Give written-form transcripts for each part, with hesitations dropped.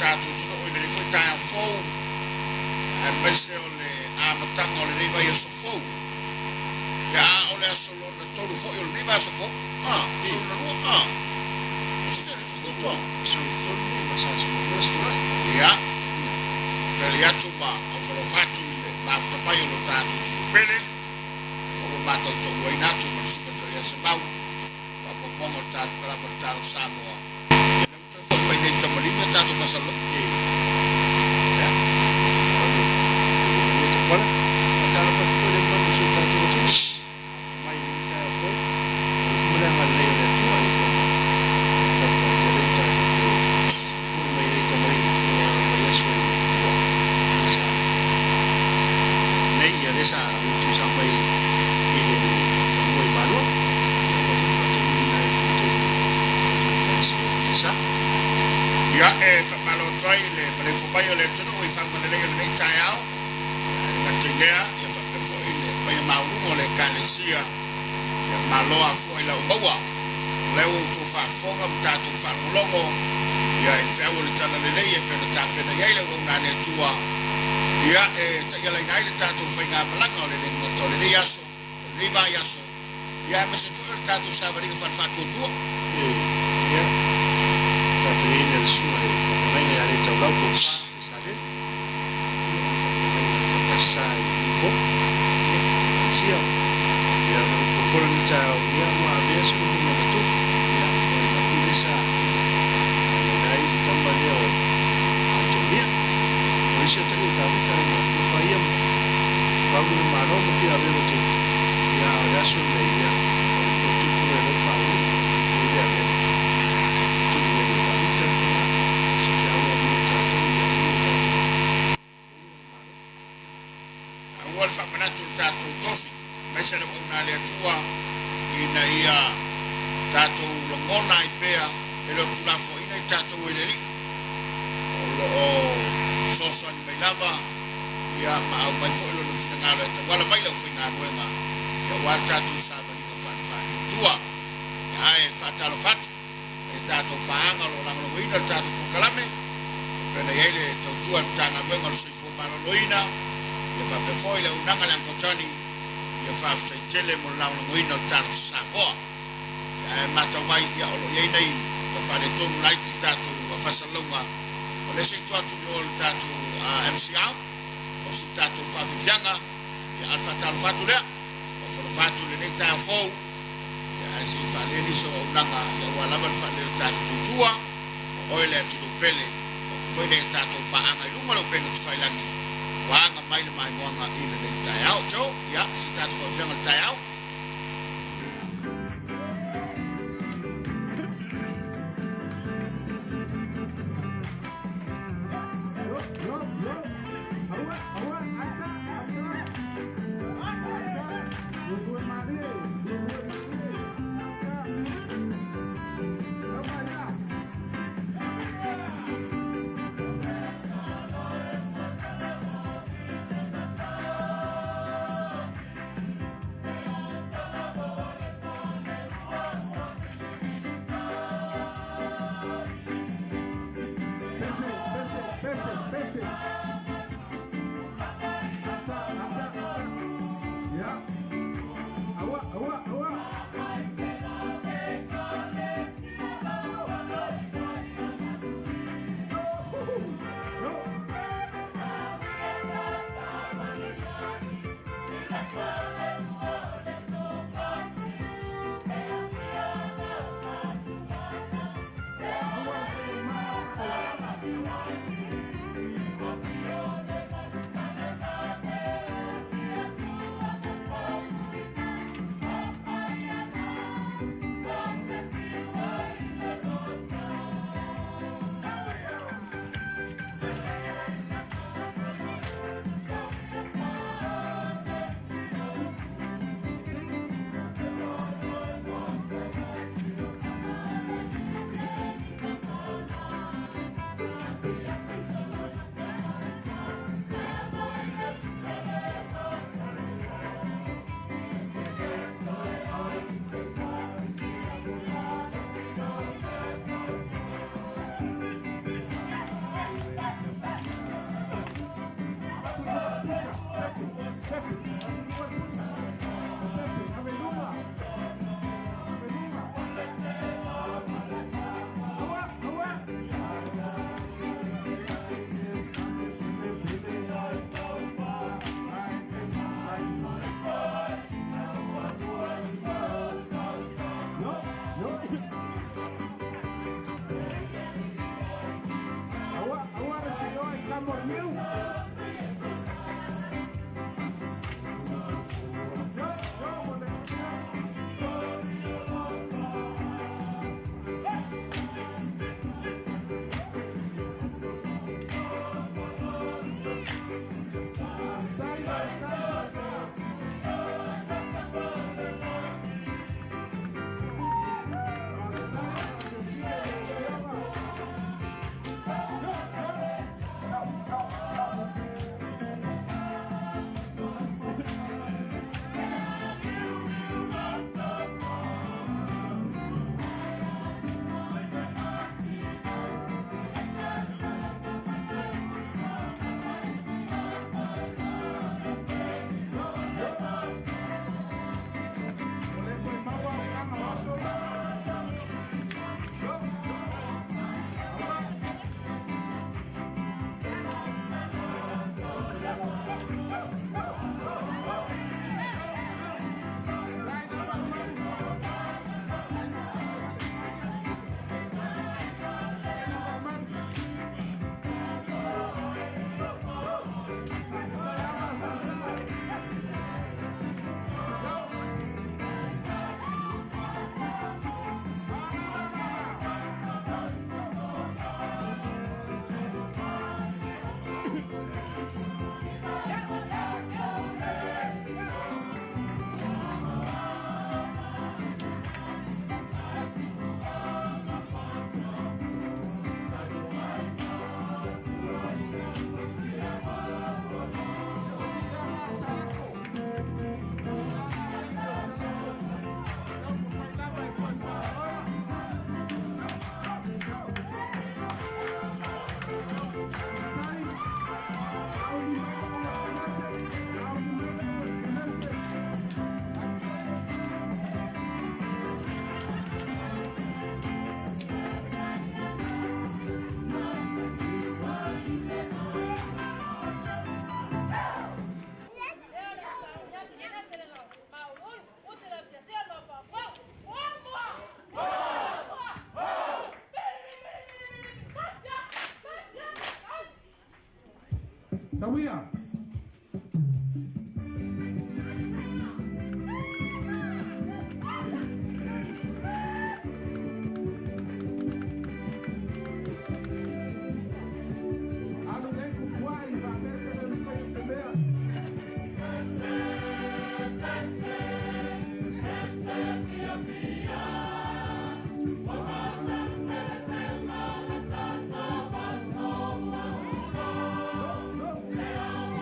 tatou atunuu i lenei foi taeao fou, aemaise o le amataga o lenei vaiaso fou. Ia, a o le aso lona tolu foi o lenei vaiaso fou, a, aso lona lua, a, o se fea foi tua. Aso tolu nei ma sa se mo se tolai. Ia, feli atu ma aufalofa atu i le mafuta mai o lo tatou atunuu pele, foi ua matautoaluaina atu ma le susuga i le Feagaiga Semau, faaopoopoga o le tatou kalama o le Talofa Samoa. Ia, lea ua toe foi mai nei i Tamalima ia tatou faasalalauga. Ia, o le manuia Tapuala. Faatalofa atu foi i le mamalu o si o tatou atunuu. Mai i lenei taeao fou, alofa ma le agalelei o le Atua i lona tapuaiga lea ua tatou toe foi mai nei tamalii i vaiaso i tua. Lea sa nei, ia lea sa tusa mai i le fanua i Malua. Ia ua toe faatonuina ai foi totonu o le Ekalesia EFKS. Ia, e faamalo atu ai i le maleifua mai o le atunuu i fauga lelei o lenei taeao. Ae le gata i lea, ia faapea foi le paia maualuga o le Ekalesia. Ia malo afua i lau maua. O lea ua outou faafofoga ma tatou faalogologo ia i le feau o le Talalelei e pei ona tapena i ai le auauna a le Atua, ia e taialaina ai le tatou faigamalaga o le lelata o lenei aso, o lenei vaiaso, ia aemaise foi o le tatou savaliga faale-faatuatua. Ia, tapenaina e le susuga i le faafeagaiga ia Letaulau Tofa Pesaleli, ia o le faafeagaiga o le Ekalesia i Nifo, ia, Ekalesia, ia, o le upu fofola lenei taeao, ia, ua avea se lagona na tupu, ia, o ananafi lea sa alaala ai le tama lea o Atonia. O le isi atalii o Tavita na tofa ia ma faaulu le Malo ma fia avea ma tupu, ia, a o le aso lenei, ia, o le toatupu lea o lea ua faaulu, e le avea ma tupu. Tuli mai e Tavita, ia, se feau lava mo tatou, ia aua ne i tatou foua le Malo. Taua le faamanatu o le tatou tofi, aemaise le auauna a le Atua, ina ia tatou lagona ai pea e le o tuulafoaiina i tatou e le Alii. O lo o fesoasoani mai lava ia ma aumai foi Lona finagalo e tauala mai le aufaigaluega aua le tatou savaliga faale-faatuatua. Ae faatalofa atu i le tatou paaga o lo o lagolagoina le tatou polokalame, pei ona i ai le tautua a le Matagaluega o le Soifua Maloloina, ia faapea foi le auaunaga a le Uncle Johnny, ia faafetai tele mo le lagolagoina o le Talofa Samoa. Ae matau ai, ia o lo o i ai nai tau faaletonu laiti tatou faasalalauga, o lea se i tuu atu i o i le tatou MCR mo si tatou faafiafiaga, ia a o le faatalofa atu lea, faatalofa atu i lenei taeao fou. Ia ae se i faalele nisi o auaunaga ia aua lava le faalele o le tatou tautua, o oe le atunuu pele, faapea foi nai a tatou paaga i luga o le upega tafailagi ua aga mai le maimoaga i lenei taeao. Joe, ia, se tatou faafoefoega i le taeao. Sauia. Alu nei kukuai faapea le mafai o se mea. No, no.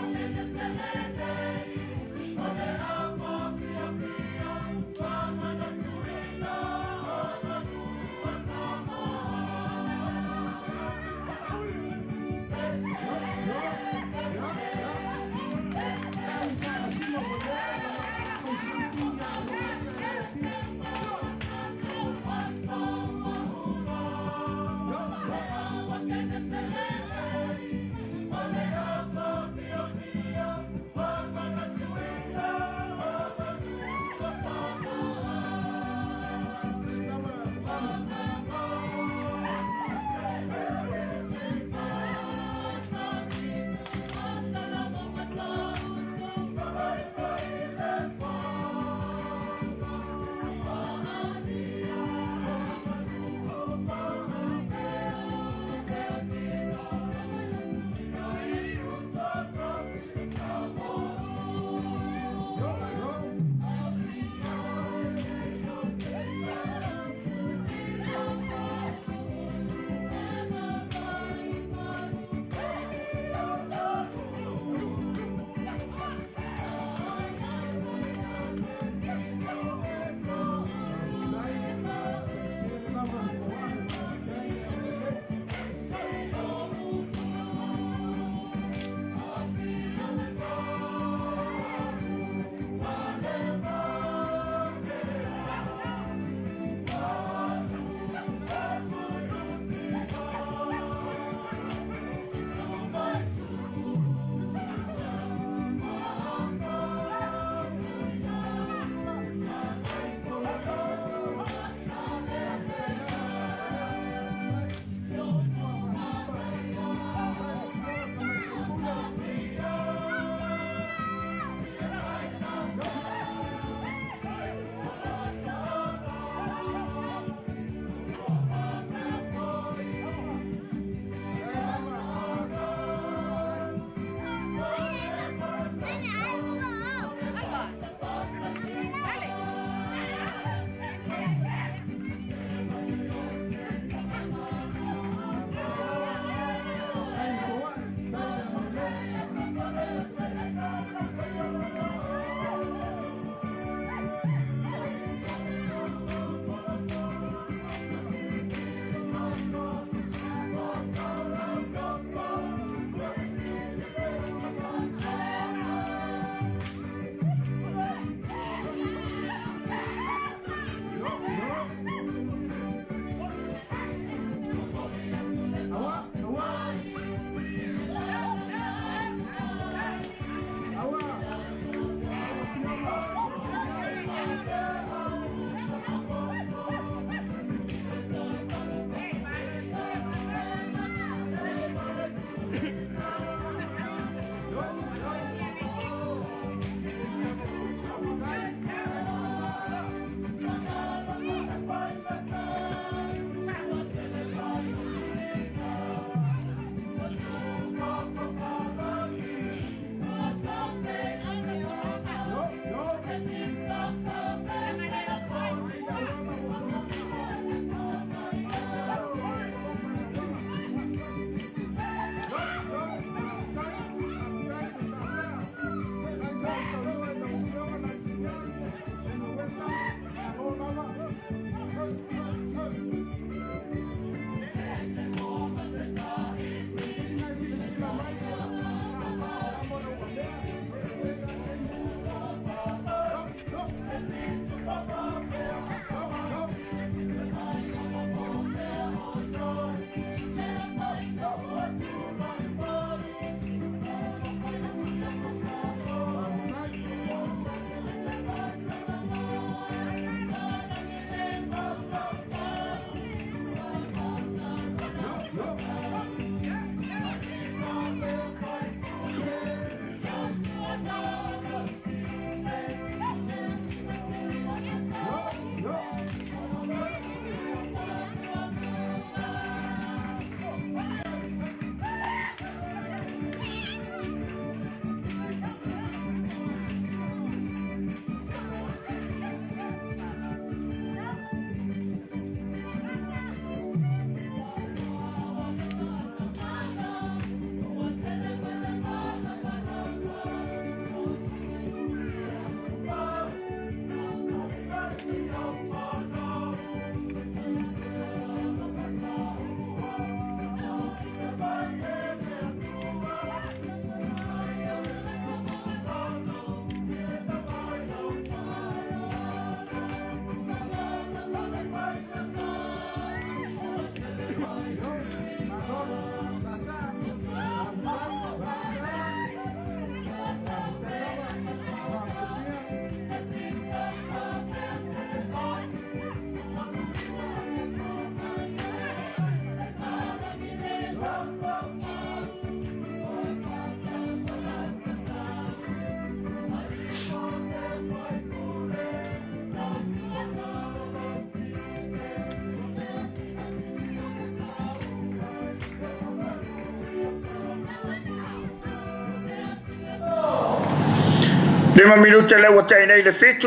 5 minute lea ua tea nei le 7,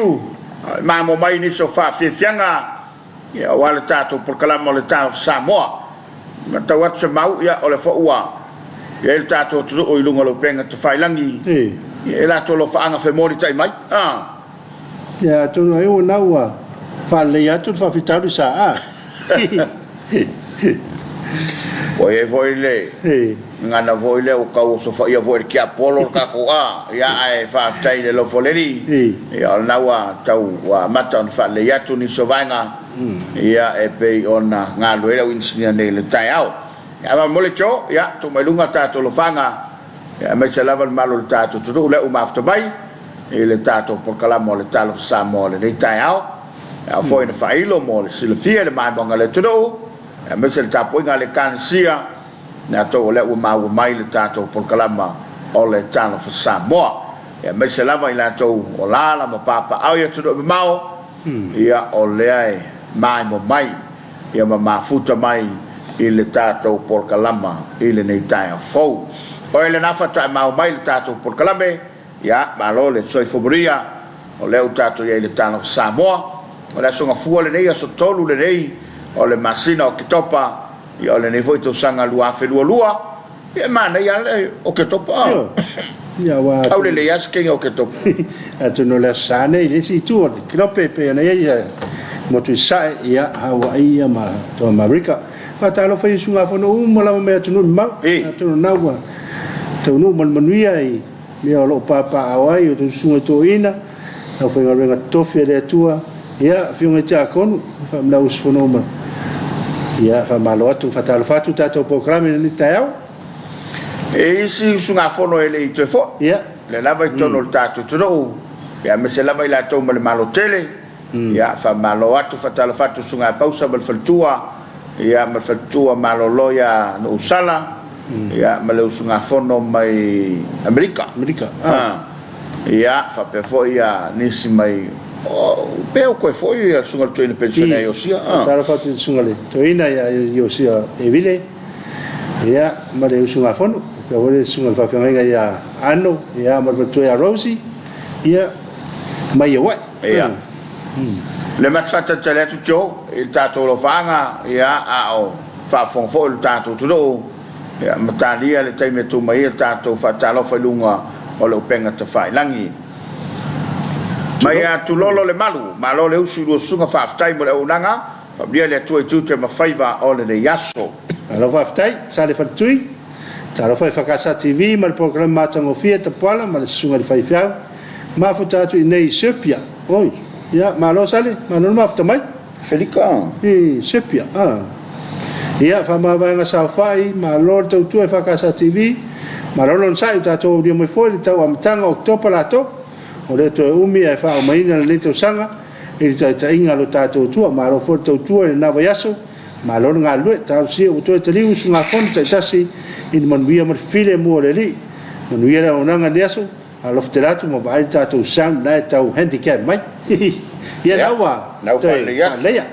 e mamo mai nisi o faafiafiaga ia, aua le tatou polokalama o le Talofa Samoa. Matau atu se mau, ia, o lea foi ua i ai le tatou atunuu i luga o le upega tafailagi, ia, i latou alofaaga femolitai mai. Ah. Ia, atonu ai ua na ua faaleleia atu le faafitauli sa a. Ua i ai foi le gagana foi lea ua tau osofaia foi e le tiapolo le tatou a, ia, ae faafetai i le alofa o le Alii, ia, o lena ua tau ua amata ona faalelei atu nisi o vaega, ia, e pei ona galulue ai le au inisinia nei i le taeao. Ia, faamolemole Joe, ia, tuu mai luga tatou alofaga, ia, aemaise lava le mamalu o le tatou atunuu lea ua mafuta mai i le tatou polokalama o le Talofa Samoa i lenei taeao. E ao foi ona faailo mo le silafia i le maimoaga o le atunuu, aemaise le tapuaiga a le Ekalesia, latou o lea ua maua mai le tatou polokalama o le Talofa Samoa, aemaise lava i latou o alaala ma papaaao i atunuu e mamao, ia o lea e maimoa mai ia ma mafuta mai i le tatou polokalama i lenei taeao fou. Oe lena faatoa e maua mai le tatou polokalame, Ia, malo le soifua manuia, o lea ua tatou i ai i le Talofa Samoa. O le Aso Gafua lenei, aso 3 lenei o le masina o Oketopa, ia o lenei foi tausaga 2022. Ia e manaia lava le Oketopa, a. Ioe. Ia aua Tau lelei lava se kegi o Oketopa. Atonu o le Aso Sa nei i le isi itu o le Kilope e pei ona i ai ia motu i Sasae, ia Hawaii ia ma to Amerika. Faatalofa i usugafono uma lava mai atunuu mamao. Atonu o lena ua taunuu ma le manuia i Mea o lo o papaaao ai outou susuga i toeaiina, le aufaigaluega totofi a le Atua, ia, afioga i tiakono, faamalaga usufono uma. Ia, faamalo atu, faatalofa atu i tatou polokalame i lenei taeao. E i ai isi usugafono e le i toe foi, lea lava i totonu o le tatou atunuu, ia aemaise lava i latou ma le Malo tele. Ia, faamalo atu, faatalofa atu i le Susuga ia Pausa ma le faletua, ia, ma le faletua malolo ia Nuusala, ia, ma le usugafono mai Amerika. Amerika, ah. Ia, faapea foi ia nisi mai, oh, pe o koe foi ia Susuga i le Toeaina Penisione ia Iosia, ah. Faatalofa atu i le Susuga i le Toeaina ia Iosia Evile, ia, ma le usugafono, faapea foi le Susuga i le Faafeagaiga ia Ano, ia, ma le faletua ia Rosie, ia, mai Hawaii. Ia. Le ma te faatalitali atu Joe i le tatou alofaaga, ia, a o faafofoga foi lo tatou atunuu, ia, ma talia le taimi e tu mai ai le tatou faatalofa i luga o le upega tafailagi. Mai a Tulolo le malu, malo le usu i lua susuga, faafetai mo le auaunaga, faamanuia le Atua i tiute ma faiva o lenei aso. Malo faafetai, Sale Faletui. Talofa i Fakasa TV ma le polokalame matagofie Tapuala ma le Susuga i le Faifeau. Mafuta atu i inei i Serbia. Oi, ia, malo Sale, malo le mafuta mai. Felika. I Serbia, ah. Ia, faamavaega saofai, malo le tautua i Fakasa TV. Malo le onosai, ua tatou aulia mai foi le tau amataga o Oketopa latou. O lea toe umi ae faaaumaina lenei tausaga i le taitaiga a lo tatou Atua. Malo foi le tautua i lena vaiaso. Malo le galulue. Talosia ua toe taliu usugafono taitasi i le manuia ma le filemu o le Alii. Manuia le auaunaga i lenei aso. Alofa tele atu ma vaai le tatou sound lena e tau handicap mai. Ia na ua toe faaleleia.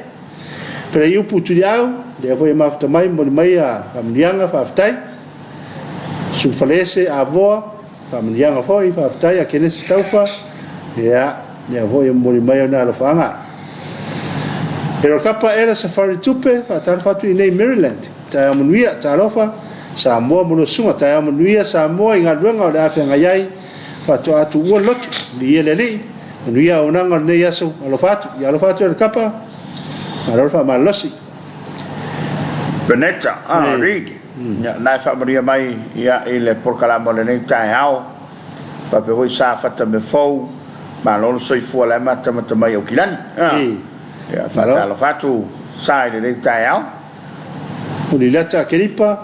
Pele upu Tuliau, lea foi e mafuta mai momoli mai a faamanuiaga, faafetai. Sulufaleese Avoa, faamanuiaga foi, faafetai. Akenesi Taufa, ia, lea foi e momoli mai ona alofaaga. Erokapa Ela Safari Tupe, faatalofa atu i inei i Maryland. Taeao manuia, talofa Samoa mo lou susuga. Taeao manuia Samoa i galuega o le a feagai ai. Faatoa tuua le lotu, viia le Alii. Manuia auaunaga o lenei aso. Alofa atu. Ia alofa atu Erokapa. Malo le faamalolosi. Veneta, ah, Reid, ia, na e faamanuia mai ia i le polokalame o lenei taeao. Faapea foi Sa Fatamefou, malo le soifua la e matamata mai i Aukilani. Ah, ia, faatalofa atu Sa i lenei taeao. Ulilata Akeripa,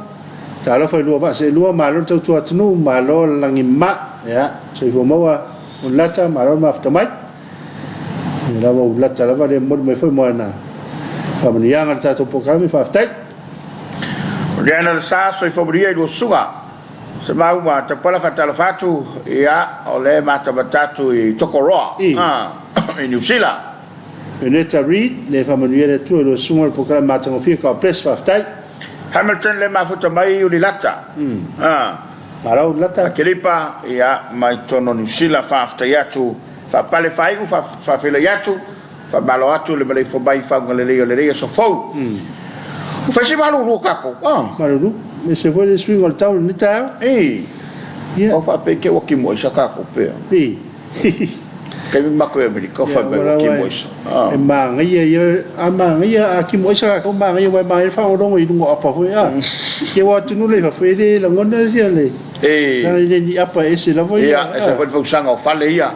Talofa i lua vaa seelua, malo le tautua atunuu, malo le lagi ma, ia, soifua maua Ulilata, malo le mafuta mai. Ia lava Ulilata lava le momoli mai foi mo ana faamanuiaga i le tatou polokalame, faafetai. Riana le sa, soifua manuia i lua susuga. Se mauma Tapala faatalofa atu, ia, o lea e matamata atu i Tokoroa, i Niu Sila. Renetta Reid, Le faamanuia le Atua i lua susuga le polokalame matagofie God bless faafetai. Hamilton le mafuta mai Ulilata. Malo lata. Akelipa, ia, mai totonu o Niu Sila, faafetai atu, faapale faaiu, faafeiloai atu, faamalo atu le maleifua mai i faauuga lelei o lenei aso fou. Ua fai si malulu o tatou, ah. Malulu, ese foi le suiga o le tau i lenei taeao. Ii. Ia. Ua faapea te ua kimo aisa tatou pea. Ii. Taimi matou i Amerika, fai mai ua kimo aisa. E manaia ia, a manaia, a kimo aisa tatou manaia, aua e manaia le faalogologo i luga o apa foi, a. Ia aua o atunuu la i fafo, e le lagona sia le, leaga e le ni apa e ese lava ia. Ia, ese foi le fausaga o fale ia.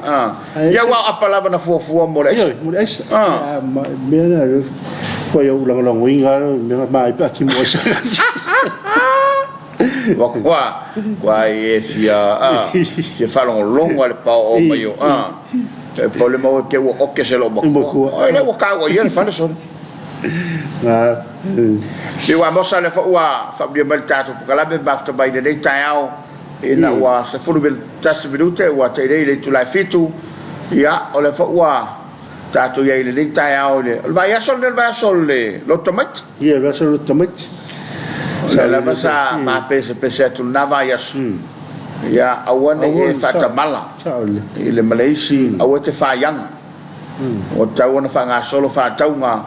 Ia aua o apa lava na fuafua mo le aisa. Ioe, mo le aisa. A mea na, kua ia ou lagolagoina lava le mea manaia pe a kimo aisa. Ua kua, kua ai e fia, a, fia faalogologo a le paoo mai o, a, e pau le maua te ua oke se loo makua. Oi le ua kaua ia le fale sole. Pe ua mosa le fo ua faamanuia mai le tatou polokalame mafata mai lenei taeao ina ua 11 minute ua tailei i le itula e 7. Ia, o le fo ua tatou i ai i lenei taeao i le, o le vaiaso lenei o le vaiaso o le loto tamaiti. Ia, le vaiaso o le loto tamaiti. O lea lava sa mapesepese atu i lena vaiaso. Ia, aua ne i e faatamala i le maleisi, aua e te faiaga. Ua tatau ona faagasolo faatauga.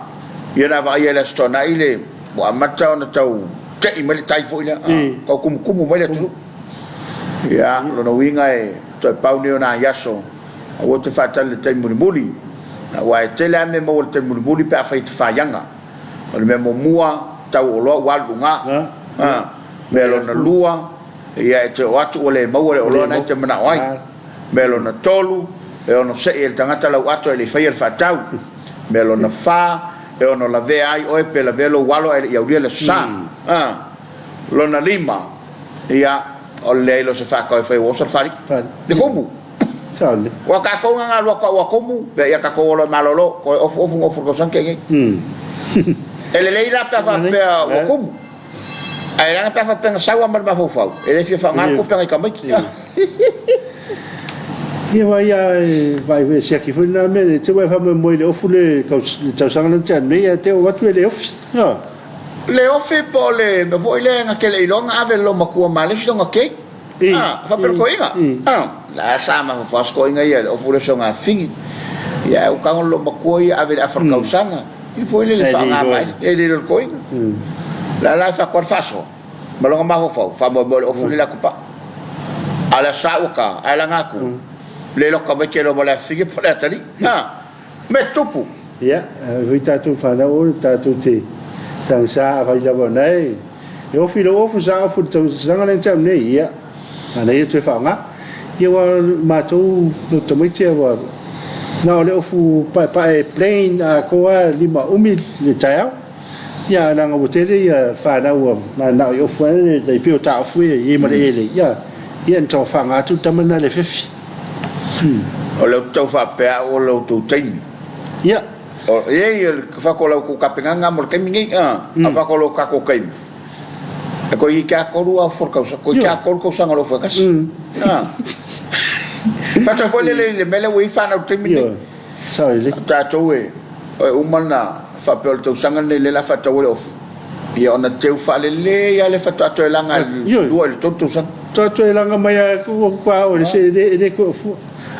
Ia na vaaia i le Aso Toonai le, ua amata ona tau tei mai le tai foi lea, tau kumukumu mai le atunuu. Ia, o lona uiga e toe pau nei o nai aso. Aua te faatali i le taimi mulimuli, aua e tele lava mea e maua i le taimi mulimuli pe afai e te faiaga. O le mea muamua, tau oloa ua alu luga. Mea lona lua, ia e te oo atu ua le maua le oloa na e te manao ai. Mea lona tolu, e ono sei e le tagata lau ato ae le i faia le faatau. Mea lona fa, e ono lavea ai oe pe lavea lou alo ae le i aulia le aso sa. Lona lima, ia, o le leai loa o se faatau e fai ua oso le faliu. Le kumu. Ua tatou na galua kau a kumu, pea ia tatou olo e malolo, koe ofu ofu ofu le tausaga kei nei. E lelei la pe a faapea ua kumu. Ae leaga pe a faapea na sau lava ma le mafaufau, e le fia faaaoga le tupe a nai tamaiti. Ia vai a e vai foi e siaki foi lena mea, ne i te i ua e faamoemoe i le ofu le tausaga lea na tea nei, ae te oo atu e le ofi. Le ofi po o le mea foi lea na te le iloa na ave e le loomatua ma le isi lona keiki. Ah, faapea le toeaina. Ah, la sa mafaufau se toeaina ia i le ofu lea o se ogafini. Ia ae ua tago le loomatua ia ave i le afa o le tausaga. Ia foi lele faaaoga mai e le iloa e le toeaina. La la e faatoa le faasoa ma lona mafaufau, faamoemoe i le ofu lea i le atopau. A o le aso Sa ua ta, ae laga atu, le iloa tamaiti e iloa ma le afafine po o le atalii. Ah, mea tupu. Ia, foi tatou fanau o tatou te tagisa afai lava o na e ofi lou ofu sa ofu i le tausaga lea na tea nei, ia, manaia toe faaaoga. Ia aua o matou loto tamaiti ua na o le ofu paepae plain atoa lima umi le taeao. Ia leaga ua tele ia fanau ua mananao i ofu ai le pei o ta ofu ia i ma le ele. Ia, ia na tau faaaoga atu le tama lena i le fefi. O le ou te tau faapea au o le outou taimi. Ia. O, e i, o le fako o la outou tapenaga mo le taimi nei, a, a fako o lo tatou taimi. E koe i te 3 a ofu o le tausaga, koe i te 3 tausaga o le ofu e tasi. A. Faatoa foi lele i le mea lea ua i ai fanau i le taimi lenei. Sao lelei. O tatou e, e uma ona faapea o le tausaga lenei lea o le a faatau ai le ofu. Ia ona teu faalelei lava lea faatoa toe laga i le 2 i le 3 tausaga. Faatoa toe laga mai lava ua oo i le se e le toe ofua.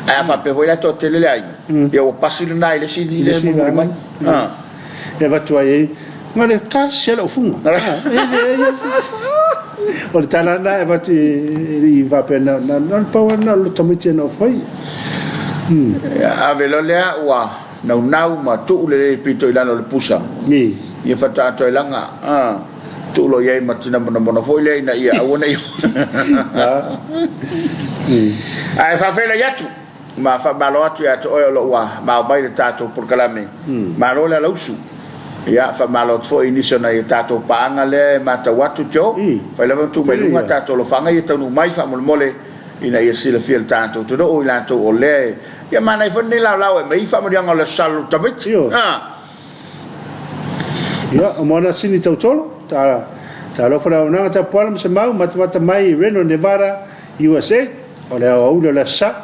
Ae a faapea foi la e toatele le aiga, ia ua pasi lena i le isi lea e mulimuli mai. E avatu ai e na o le tasi lava le ofuga. E leai se. O le tala lena e avatu i faapea na o le pau lava lena o le tamaiti na ofu ai. Ia ave loa lea ua naunau ma tuu lelei le pito i lalo o le pusa. Ia faatoa toe laga tuu loa i ai ma tina monamona foi lea ina ia aua ne i. Ae faafeiloai atu ma faamalo atu ia te oe o lo o ua mao mai le tatou polokalame. Malo le alausu. Ia faamalo atu foi i nisi o nai a tatou paaga lea e matau atu Joe. Fai lava ma tuu mai luga tatou alofaga ia taunuu mai faamolemole ina ia silafia e le tatou atunuu i latou o lea e Ia manaia foi lenei laolao e aumai faamanuiaga o le Aso Sa lou tamaiti. Ia, o moana sini tautolo, ta talofa le auaunaga tapuala ma se mau matamata mai i Reno, Nevada, USA. O le aoauli o le Aso Sa,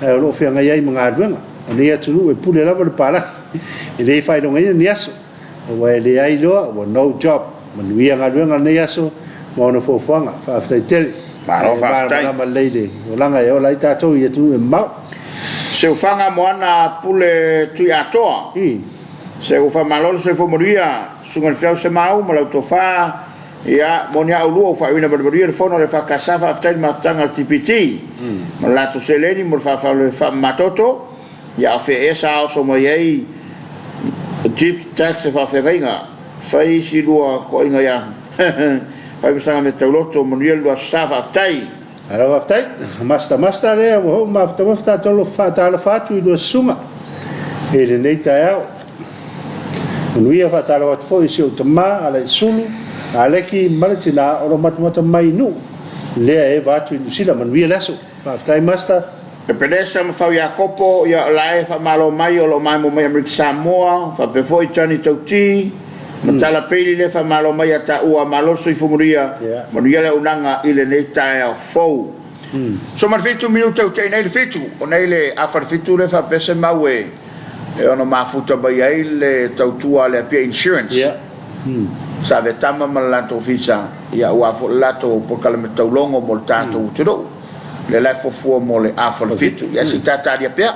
ae o lo o feagai ai ma galuega. O nei atunuu e pule lava le palagi, e le faailogaina ni aso, aua e leai loa ua no job. Manuia galuega o lenei aso ma ona fuafuaga. Faafetai tele. Malo faafetai. Malamalama lelei le olaga e ola ai tatou i atunuu e mamao. Seufaga Moana Pule Tuiatoa. Se ua faamalo le soifua manuia, Susuga i le Feau Semau ma lau tofa, ia, mo ni a oulua ua faaiuina ma le manuia le fono a le EFKS, faafetai i le mafutaga a le TPT ma le latou seleni mo le faamamatoto, ia a o fea ea sa oso mai ai Jeep Tax e faafeagaiga, fai isi lua toaiga ia Faimasaga Meatauloto, manuia le lua aso sa, faafetai. Malo faafetai. Master Master lea ua oo mafuta tatou alofa faatalofa atu i lua susuga i lenei taeao. Manuia faatalofa atu foi i si ou tama Alaisulu, Aleki ma le tina o lo matamata mai i Nuu lea e eva atu i Niu Sila. Manuia le aso. Faafetai Master. Epenesa ma Fau Iakopo, ia o la e faamalo mai o lo o maemo mai Amerika Samoa, faapea foi Johnny Tauti, ma Tala Peili lea faamalo mai ia taua, malo le soifua manuia, manuia le auaunaga i lenei taeao fou. Soma le 7 minute ua tea nei le 7, o nei le afa le 7 lea faapea se mau e ono mafuta mai ai le tautua a le Apia Insurance. Sa Vetama ma le latou ofisa, ia aua foi le latou polokalame taulogo mo le tatou atunuu. Lea la e fuafua mo le afa o le 7, ia se i tatalia pea,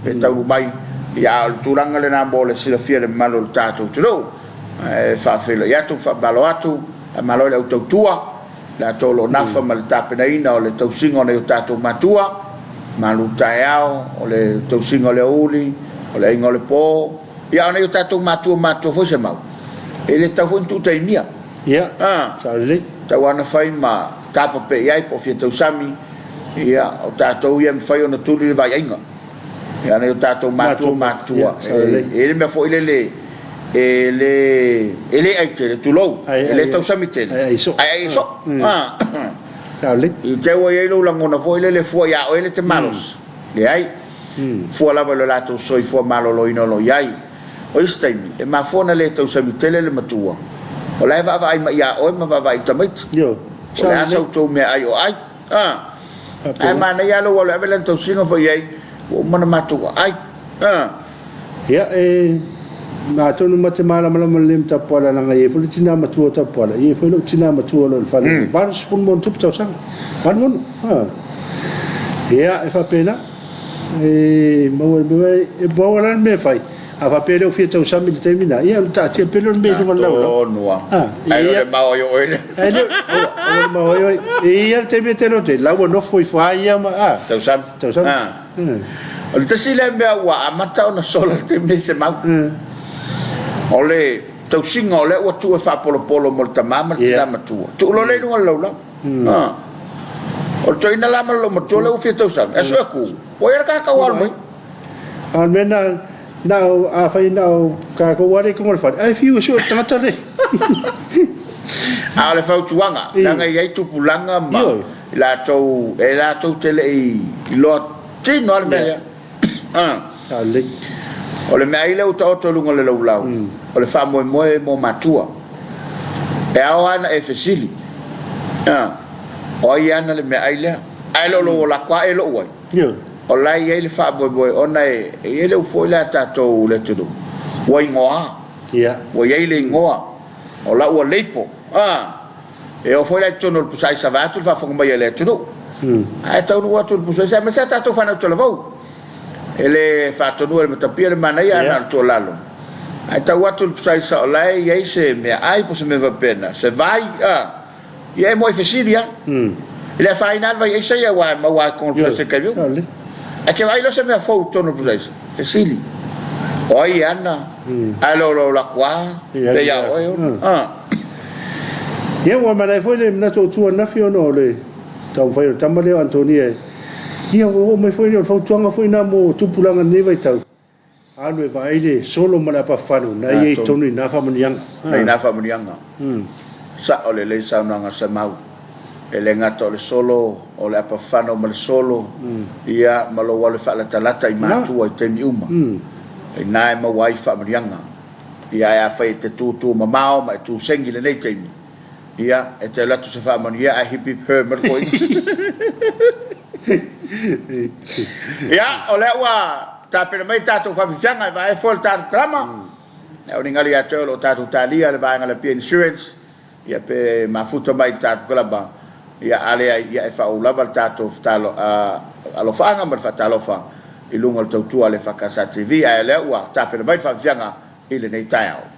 pe taunuu mai. Ia a o le tulaga lena mo le silafia e le mamalu o le tatou atunuu. E faafeiloai atu, faamalo atu, faamalo i le au tautua, latou o lo o nafa ma le tapenaina o le tausiga o nai o tatou matua, malu taeao, o le tausiga o le aoauli, o le aiga o le po, ia a o nai o tatou matua matutua foi se mau, e le tatau foi ona tuutaimia. Ia, sao lelei. Tau lava ona fai ma tapa pea i ai po o fia tausami, ia, o tatou ia e mafai ona tuli le vaiaiga. Ia, nai o tatou matua matutua, e i ai le mea foi lele, e le, e le ai tele, tulou, e le tausami tele, ae ai soo. Ae ai soo. Sao lelei. I te ua i ai lou lagona foi lele fua ia oe le te malosi. Leai. Fua lava i lo latou soifua maloloina o lo o i ai. O isi taimi, e mafua ona le tausami tele le matua, o la e vaavaai mai ia oe ma vaavaai i tamaiti. O le a sa outou meaai o ai? A! Ae manaia lava lou alu e ave lana tausiga foi i ai, ua uma ona matou aai. A! Ia, e, atonu ma te malamalama lelei ma Tapuala, leaga e i ai foi le tina matua o Tapuala, e i ai foi lou tina matua o lo o i le fale, 80 ma ona tupu tausaga, 86, a. Ia, e faapena. E maua e maua la le mea e fai. A faapea e le o fia tausami i le taimi lena, ia ona taatia pea lea o le mea i luga o le laulau. Tonu lava. Ae le o le maoai o oe lea. Ae le o, aua le maoai oe. E i ai lava le taimi e te loto ai, la ua nofo ifo lava ia ma, a. Tausami. Tausami. O le tasi lea mea ua amata ona sola i le taimi nei Semau. O le tausiga o lea ua tuu e faapolopolo mo le tama ma le tina matua. Tuu loa lea i luga o le laulau. O le toeaina la ma le loomatua lea ua fia tausami, ae sue atu, ua i ai le tagata ua alu mai. A o le mea na, na o, afai na o tatou lava lea i totonu o le fale, ae fiu e sue le tagata lea. A o le fautuaga, leaga e i ai tupulaga ma i latou, e latou te le i iloa tino lava le mea lea. O le meaai lea ua taoto i luga o le laulau, o le faamoemoe mo matua. E ao lava ona e fesili, o ai e ana le meaai lea? Ae le o lou ola atu lava e lou ai. O la e i ai le faamoemoe ona e i ai le upu foi lea a tatou i le atunuu, ua igoa. Ua i ai le igoa, o la ua label. E oo foi la i totonu o le pusa aisa vaeatu le faafofoga mai a le atunuu. Ae taunuu atu i le pusa aisa, aemaise a tatou fanau talavou. E le faatonuina e le matapia le manaia ae na o le tuualalo. Ae tau atu i le pusa aisa o la e i ai se meaai po o se mea faapena, se vai, a, ia e muai fesili lava. E le afaina lava le vai aisa ia aua e maua lava i totonu o le pusa aisa i taimi uma. Ae te vaai loa se mea fou i totonu o le pusa aisa, fesili, o ai e ana, ae le o lou alu atu lava, pe ia oe ona. A. Ia ua malae foi le manatu o Tua ananafi ona o le taumafai o le tama lea o Antonia e Ia ua oo mai foi le fautuaga foi na mo tupulaga i lenei vaitau, alu e vaai le solo ma le apafafalu na i ai tonu i na faamanuiaga. I na faamanuiaga. Sao lelei le saunoaga a Semau. E le gata o le solo, o le apafano ma le solo, ia ma lou alu e faalatalata i matua i taimi uma. I na e maua ai faamanuiaga. Ia ae afai e te tūtū mamao ma e tū sengi i lenei taimi, ia, e te alu atu se faamanuia ae hip hip her ma le toeaina. Ia, o lea ua tapena mai tatou faafiafiaga e vaea fua le tatou kalama. Ia, o ni gali ia te oe o lo o tatou talia le vaega a le Apia Insurance, ia pe mafuta mai i le tatou kalama. Ia, a leai, ia e faauu lava le tatou fetalo, alofaaga ma le faatalofa i luga o le tautua a le EFKS TV, ae o lea ua tapena mai le faafiafiaga i lenei taeao.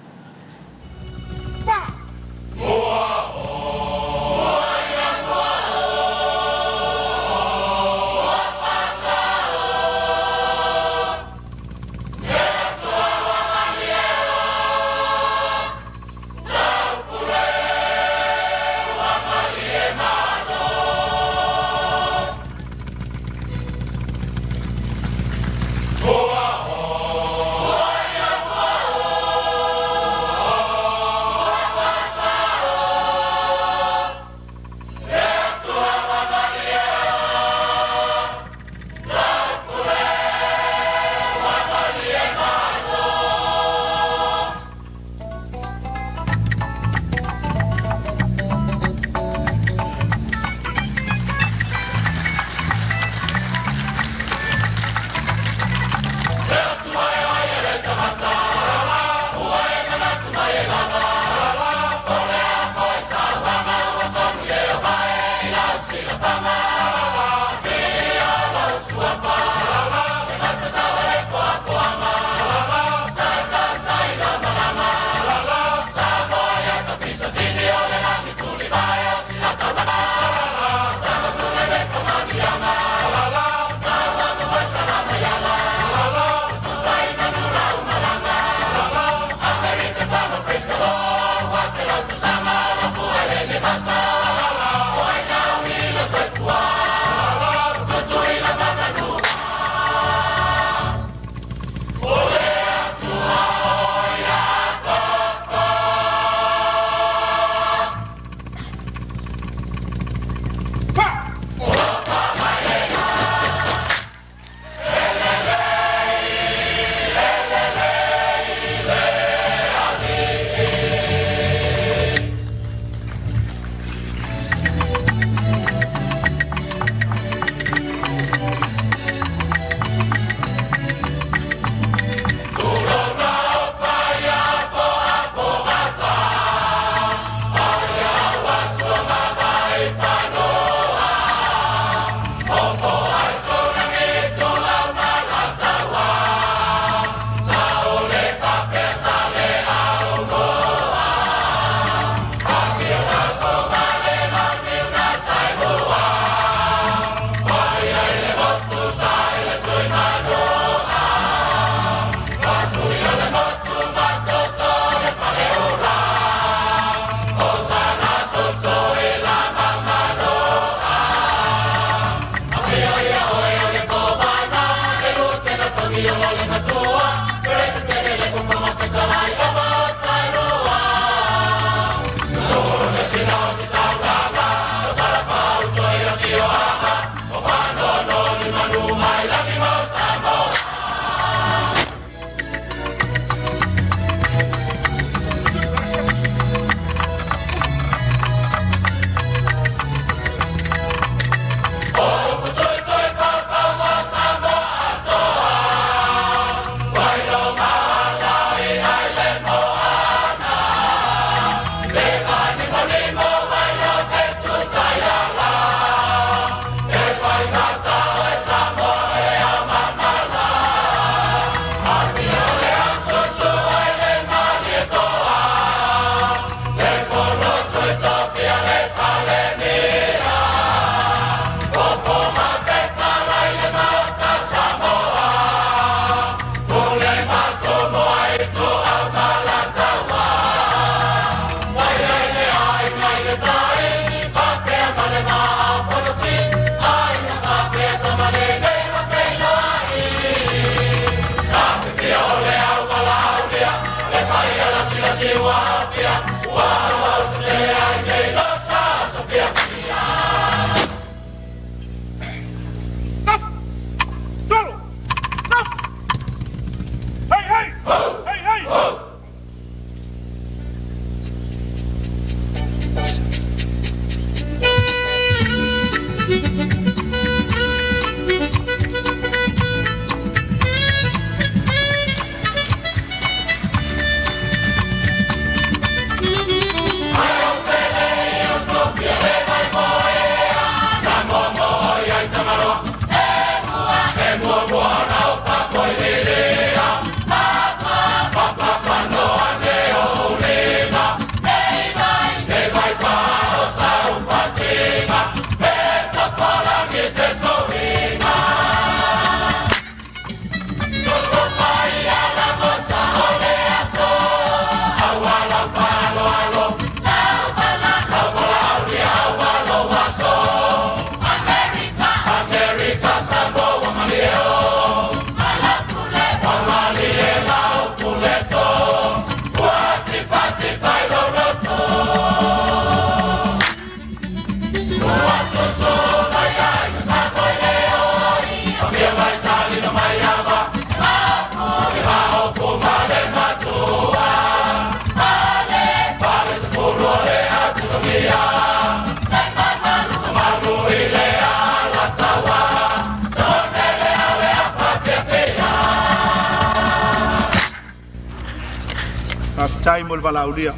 Faafetai mo le valaaulia.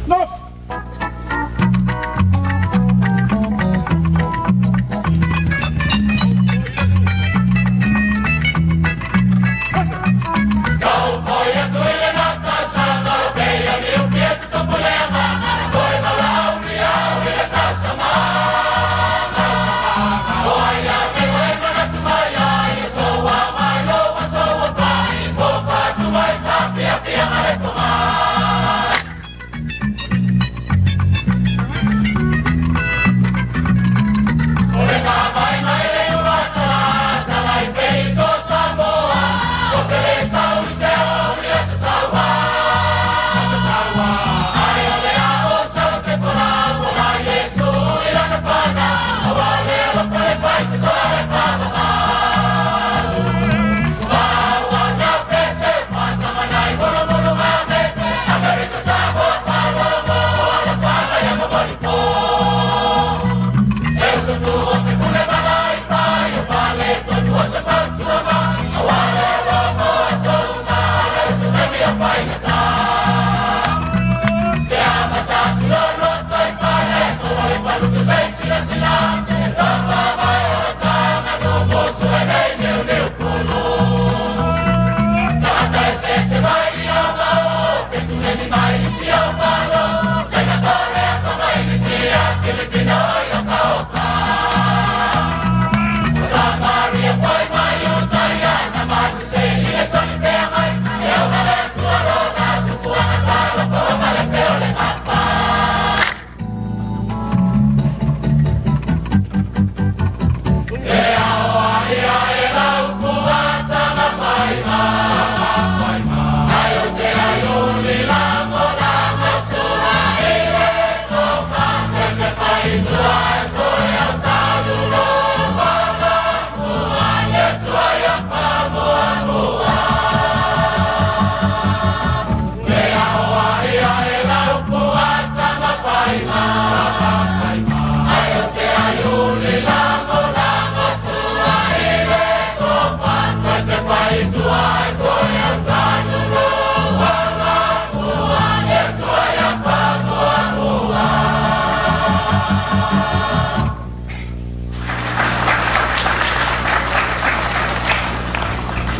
Nofo!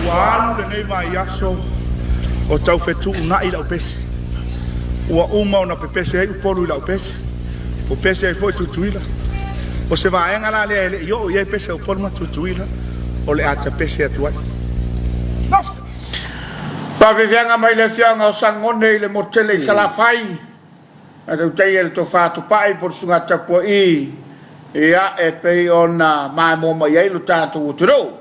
Ua alu lenei vaiaso o tau fetuunai lau pese. Ua uma ona pepese ai Upolu i lau pese, pepese ai foi Tutuila. O se vaega la lea e le i oo i ai pese a Upolu ma Tutuila, o le a tapese atu ai. Faafiafiaga mai le afioaga o Sagone i le motu tele i Salafai, a tautaia le Tofa Tupai po o le Susuga Tapua'i, ia, e pei ona maimoa mai ai lo tatou atunuu.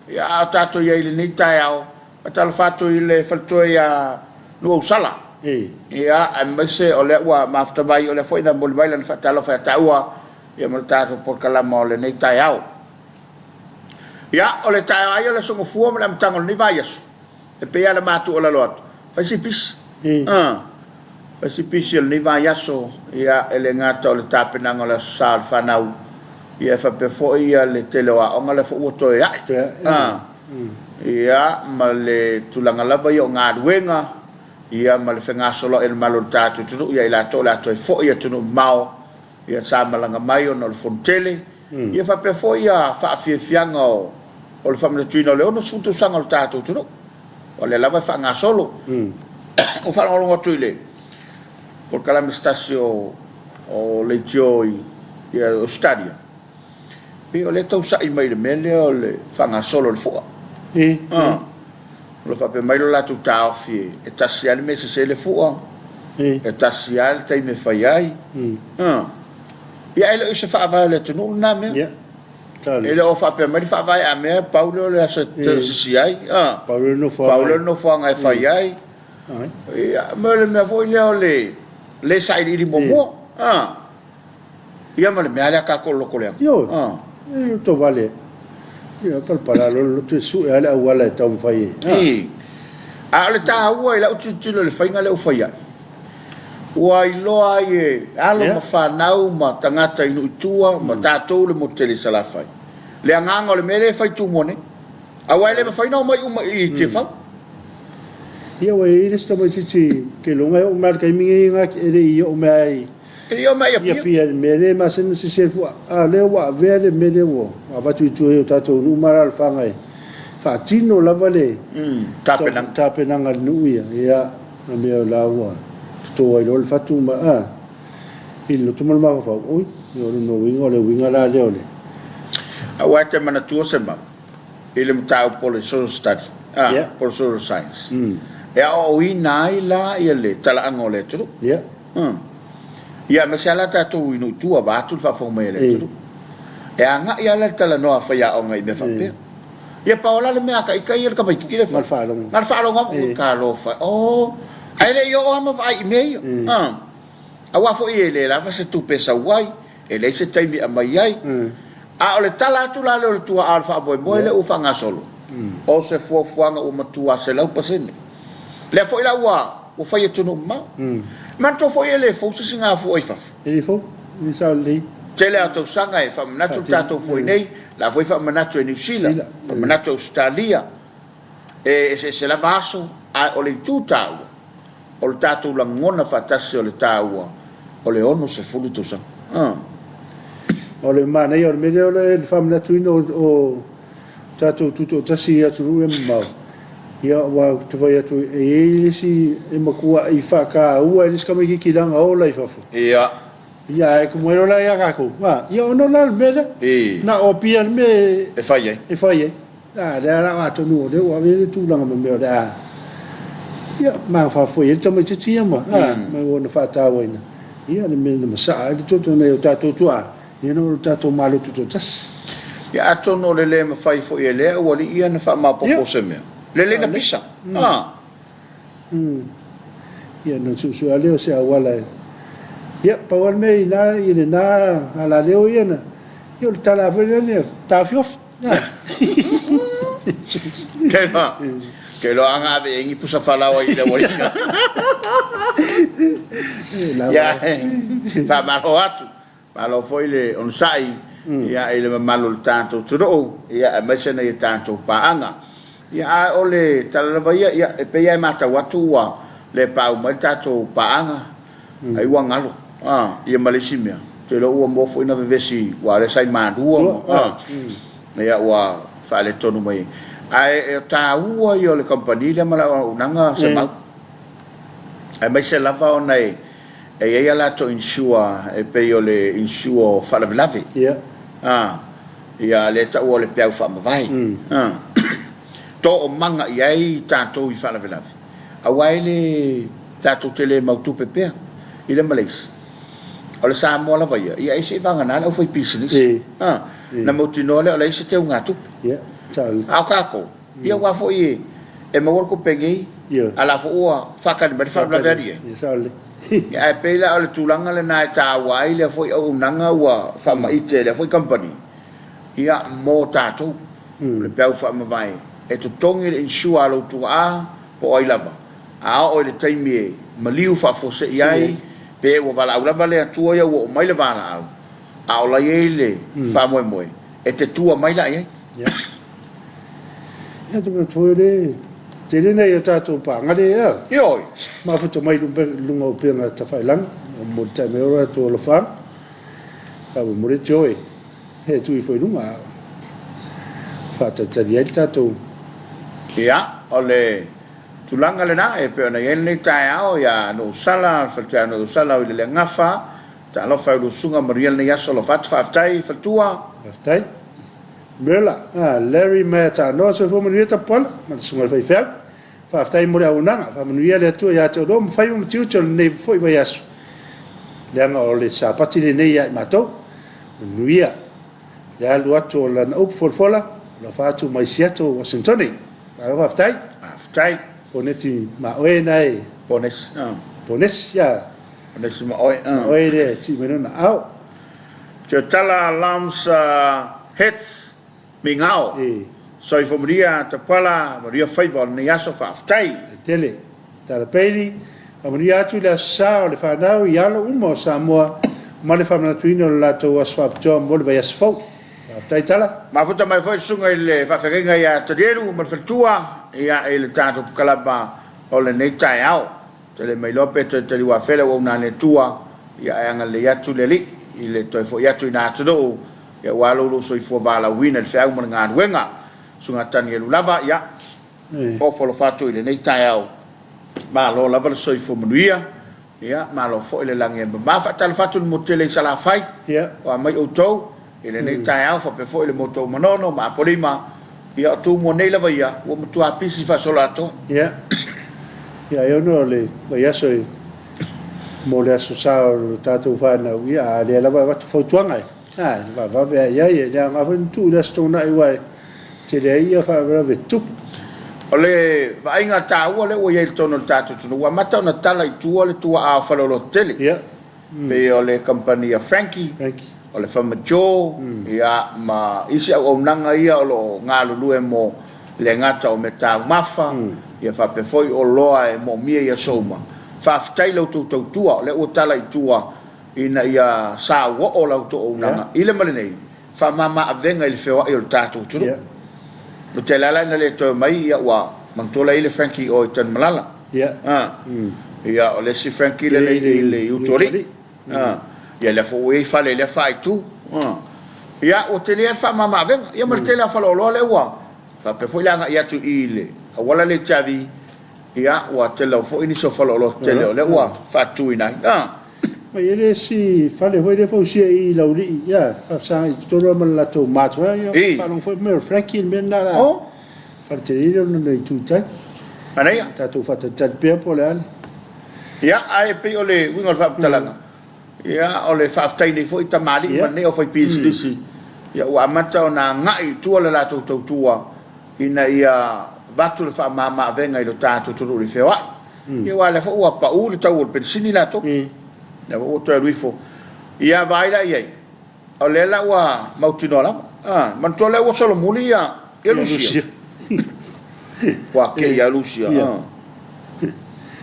Ia, a o tatou i ai i lenei taeao, faatalofa atu i le faletua ia Nuuausala, ia, aemaise o lea ua mafuta mai, o lea foi na momoli mai lana faatalofa ia taua, ia ma le tatou polokalama o lenei taeao. Ia, o le taeao lava ia o le Aso Gafua ma le amataga o lenei vaiaso, e pei lava ona ma tuualalo atu, fai si pisi. Fai si pisi o lenei vaiaso, ia, e le gata o le tapenaga o le Aso Sa o le fanau, ia, e faapea foi ia le tele o aoga lea foi ua toe ae. Ia, ma le tulaga lava ia o galuega, ia, ma le fegasoloai o le mamalu o le tatou atunuu ia i latou o le a toe foi i atunuu mamao, ia sa malaga mai ona o le Fonotele, ia faapea foi ia faafiafiaga o le faamanatuina o le 60 tausaga o le tatou atunuu, o lea lava e faagasolo. Ua faalogologo atu i le polokalame se tasi o leitio i Ausetalia, pei o lea e tau sa'i mai i le mea lea o le faagasolo o le fua. O lo o faapea mai lo latou taofi e tasi lava le mea e sese le fua, e tasi lava le taimi e fai ai. Ia ae le o se faavae o le atunuu lena mea. E le o faapea mai le faavae a mea pau lea o le aso e tausisi ai. Pau lea o le nofoaga e fai ai. Ia, ma o le mea foi lea o le le sailiili muamua. Ia ma le mea lea a tatou o le lotoleaga. Ioe, e loto vale. Ia, palapala loa le loto e sue lava le auala e taumafai e. Ii. A o le taua i lau tilotilo i le faiga lea ua fai ai, ua iloa ai e alo ma fanau ma tagata i nuu i tua ma tatou le motu tele i Salafai le agaga o le mea lea e fai Tumua nei. Aua e le mafai ona omai uma i Tiafau. Ia ua i ai le isi tamaitiiti keiloga e oo mai lava i le taimi lenei na e le i oo mai lava i E le i oo mai i Apia. Apia i le mea lea e masani ona sisi ai le fua, a o lea ua avea le mea lea ua avatu i tua i o tatou nuu ma alaalafaga e faatino lava le Tapenaga. tapenaga a le nuu ia, ia, o mea o la ua toto ai loa le fatu ma, a, i le loto ma le mafaufau, oi, o lona uiga o le uiga la lea o le. Aua e te manatua se mau i le mataupu o le social study, a, Yeah. po o le social science, e aoaoina ai la le talaaga o le atunuu. Yeah. Ia, aemaise lava la tatou i nuu i tua, vaeatu le faafofoga mai a le atunuu. E agai lava la le talanoa a faiaoga i mea faapea. Ia, pau la le mea a ita ia le tamaitiiti lea e fai. Na o le faalogo. Na o le faalogo atu, oi talofa e, oh, ae le i oo lava ma vaai i mea ia. Aua foi e le lava se tupe e sau ai, e leai se taimi e aumai ai. A o le tala atu la lea o le tuaa o le faamoemoe lea ua faagasolo, o se fuafuaga ua matua 100%. Lea foi la ua ua fai atunuu mamao. Manatua foi e le fou se sigafua i fafo. E le fou, e le sao lelei. Tele lava o tausaga e faamanatu le tatou foi nei, la foi faamanatu e Niu Sila, faamanatu e Ausetalia, e eseese lava aso, ae o le itu taua, o le tatou lagona faatasi o le taua o le 60 tausaga. O le manaia o le mea lea o le faamanatuina o tatou tutoatasi i atunuu ia mamao, ia aua ou te vaai atu e i ai le isi e matuai faataua e le isi tamaitiiti leaga ola i fafo. Ia. Ia ae tumu ai loa la ia tatou, a, ia ona la le mea lea. Na o Apia le mea e fai ai. E fai ai. A lea la atonu o lea ua ave le tulaga ma mea o le a ia mafafa foi ai le tamaitiiti ia ma a ma ua na faatauaina ia le mea na masaa ai le toto nai o tatou tuaa ia na o le tatou Malo Tutoatasi. Ia atonu o le le mafai foi e lea aualii ia na faamaopoopo se mea. Lelei na pisa. A. Ia na suesue lava lea o se auala e. Ia, pau lava le mea i ina i lena alaleo ia na, ia o le tala foi lea ia taofiofi. Ke iloa ana ave i ai ni pusa falaoa i le aualii. Ia, faamalo atu. Malo foi le onosai ia i le mamalu o le tatou atunuu ia aemaise nai a tatou paaga. Ia ae o le tala lava ia, ia e pei lava e matau atu ua le paau mai le tatou paaga ai ua galo a ia ma le isi mea. Ou te iloa ua mua foi ona vevesi aua o lea sa i Malua ma a ia ua faaletonu mai ai. Ae o taua ia o le kamupani lea ma le auaunaga Semau aemaise lava ona e E i ai a latou insure e pei o le insure o faalavelave. Ia. A, ia lea e taua o le peau faamavae. A, toomaga i ai tatou i faalavelave, aua e le tatou te le mau tupe pea i le Malaysia. O le Samoa lava ia, ia e seivagana le aufaipisinisi. A, na mautinoa lea o leai se teugatupe. Ia, sao. A o tatou, Ia aua foi e maua le tupe nei, a la foi ua faatali mai le faalavelave alii ai. Ia sao lelei. Ia ae pei la o le tulaga lena e taua ai lea foi auaunaga ua faamaite e lea foi kamupani, ia mo tatou. O le peau faamavae e totogi le insure a lou tuaa po o ai lava, a oo i le taimi e maliu faafuasei ai, pe ua valaau lava le Atua ia ua oo mai le valaau, a o la i ai le faamoemoe, e te tua mai la i ai. Ia. Ia te mea foi le tele nei o tatou pāgale ea. Ioe. Mafuta mai luga o upega tafailagi, o molitai mai o latou alofaaga. A ua mole te oe, he tui foi luga, a faatalitali ai le tatou. Ia, o le tulaga lena e pei ona i ai lenei taeao ia Nuusala, le faletua ia Nuusala o i le Leagafa, talofa i lou susuga manuia lenei aso alofa atu, faafetai faletua. Faafetai. Mela, ah, Larry Maiatanoa, soifua manuia Tapuala, ma le susuga i le faifeau. Faafetai mo le auaunaga, faamanuia le Atua ia te outou ma faiva ma tiute o lenei foi vaiaso, leaga o le Sapati lenei ia i matou. Manuia le alu atu o lana upu folafola, alofa atu mai Seattle, Wasintone. Malo faafetai. Faafetai. Poneti ma oe na e. Ponesi, ah. Ponesi, ah. Ponesi ma oe, ah. Ma oe lea e tui mai lona ao. Tiotala Lams Hets Mingao Soifua Maria Tapala Maria Faiva o lenei aso faafetai. E tele. Tala Bailey, Faamanuia atu i le Aso Sa o le fanau i alo uma o Samoa ma le faamanatuina o le latou aso faapitoa mo le vaiaso fou. Faafetai Tala. Mafuta mai foi le susuga i le faafeagaiga ia Talielu ma le faletua ia i le tatou kalaba. o lenei taeao. Tele mai loa pe toe taliuafea le auauna a le Atua, ia ae agalelei atu le Alii i le toe foi atu i na atunuu, ia aua lo lou soifua valaauina i le feau ma le galuega. Susuga Tanielu lava, ia ofo alofa atu i lenei taeao, malo lava le soifua manuia, ia malo foi le lagi e mama. Faatalofa atu i le motu tele i Salafai, ua mai outou i lenei taeao, faapea foi le motu o Manono ma Apolima, ia o Tumua nei lava ia, ua matua pisi faasoloatoa. Ia, ia e ono o le vaiaso e mo le aso sa o le tatou fanau, ia a lea lava e avatu fautuaga e, a, e vavave lava i ai, e le aoga foi ona tuu i le Aso Toonai aua e tele ai ia faalavelave tutupu. O le vaaiga taua lea ua i ai i totonu o le tatou atunuu, ua amata ona tala i tua le tuaa o faleoloa tetele. Ia. Pei o le kamupani a Frankie, o le Fama Joe, ia, ma isi auaunaga ia o lo o galulue mo le gata o meataumafa, ia faapea foi oloa e moomia i aso uma. Faafetai i la outou tautua, o lea ua tala i tua ina ia sauoo la outou auaunaga i le ma lenei faamama avega i le feoai o le tatou atunuu. Ou te alaala ina le toe mai, ia ua manatua la i le Frankie o i Tanumalala. Ia, o le isi Frankie lea i le Utualii. Ia, lea foi ua i ai fale i lea faaitu. Ia, ua tele lava le faamama avega. Ia ma le tele lava o faleoloa lea ua faapea foi le agai atu i le auala lea i Tiavi. Ia, ua tele foi nisi o faleoloa tetele o lea ua faatuina ai. Ma e i ai le isi fale foi lea e fausia i i Laulii, ia, faasaga i totonu lava ma le latou mart foi, ia, faalogo foi mea o Frankie le mea lena la. Fale tele lea ona i itu i tai. Manaia. Tatou faatalitali pea po o le a le. Ia, ae pei o le uiga o le faamatalaga, ia, o le faafetai nei foi i tamalii ma lenei aufaipisinisi, ia, ua amata ona agai i tua le latou tautua ina ia avatu le faamama-avega i lo tatou atunuu i le feoai. Ia, aua o lea foi ua pau le tau o le penisini latou. Lea foi ua toe alu ifo. Ia, vaai la i ai. O lea la ua mautinoa lava. A, manatua lea ua solomuli ia, ia Lusia. Ua kei ia Lusia. A.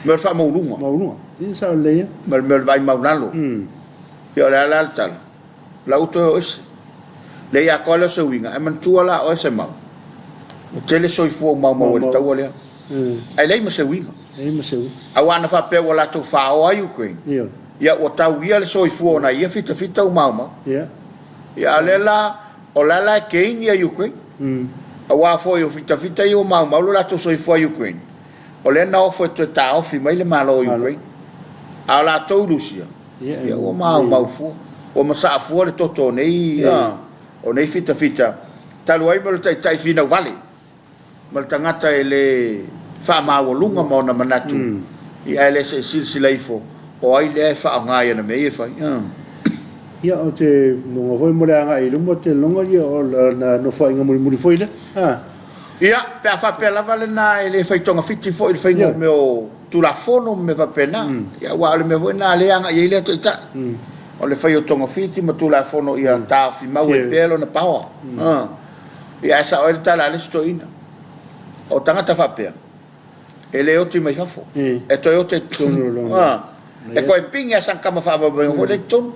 Mea o le faamauuluga. Mauuluga. Ia sao lelei ia. Ma le mea o le vaai maulalo. Ia o le a la le tala? La ua toe o ese. Le i atoa lea o se uiga, ae manatua la oe Semau, ua tele soifua ua maumau ai le taua lea. Ae leai ma se uiga. Leai ma se uiga. Aua ana faapea ua latou faoa ai Ukraine, ia ua tau ia le soifua o nai ia fitafita ua maumau. Ia. Ia a o lea la, o la la e gain ia Ukraine. Aua foi o fitafita ia ua maumau lo latou soifua i Ukraine, o lea na ofo e toe taofi mai le Malo o Ukraine. A o latou i Lusia, ia ua maumau fua. Ua masaa fua le toto o nei, o nei fitafita, talu ai ma le taitai finau vale. Ma le tagata e le faamaualuga ma ona manatu, ia ae le se i silasila ifo o ai lea e faaaoga i ana mea ia e fai. Ia, ou te lagona foi mo le agai i luma, ou te lagona ia o lana nofoaiga mulimuli foi lea. Ia, pe a faapea lava lena e le fai togafiti foi i le faiga o mea o Tulafono ma mea faapena, ia aua o le mea foi lena lea e agai i ai lea Taitai, o le fai o togafiti ma Tulafono ia taofi mau ai pea lona power. Ia ae sao ai le tala a le isi toeaina, o tagata faapea, e le oti mai fafo, e toe oti i totonu. E toe pigi lava sana tama faavaivaiga foi lea i totonu.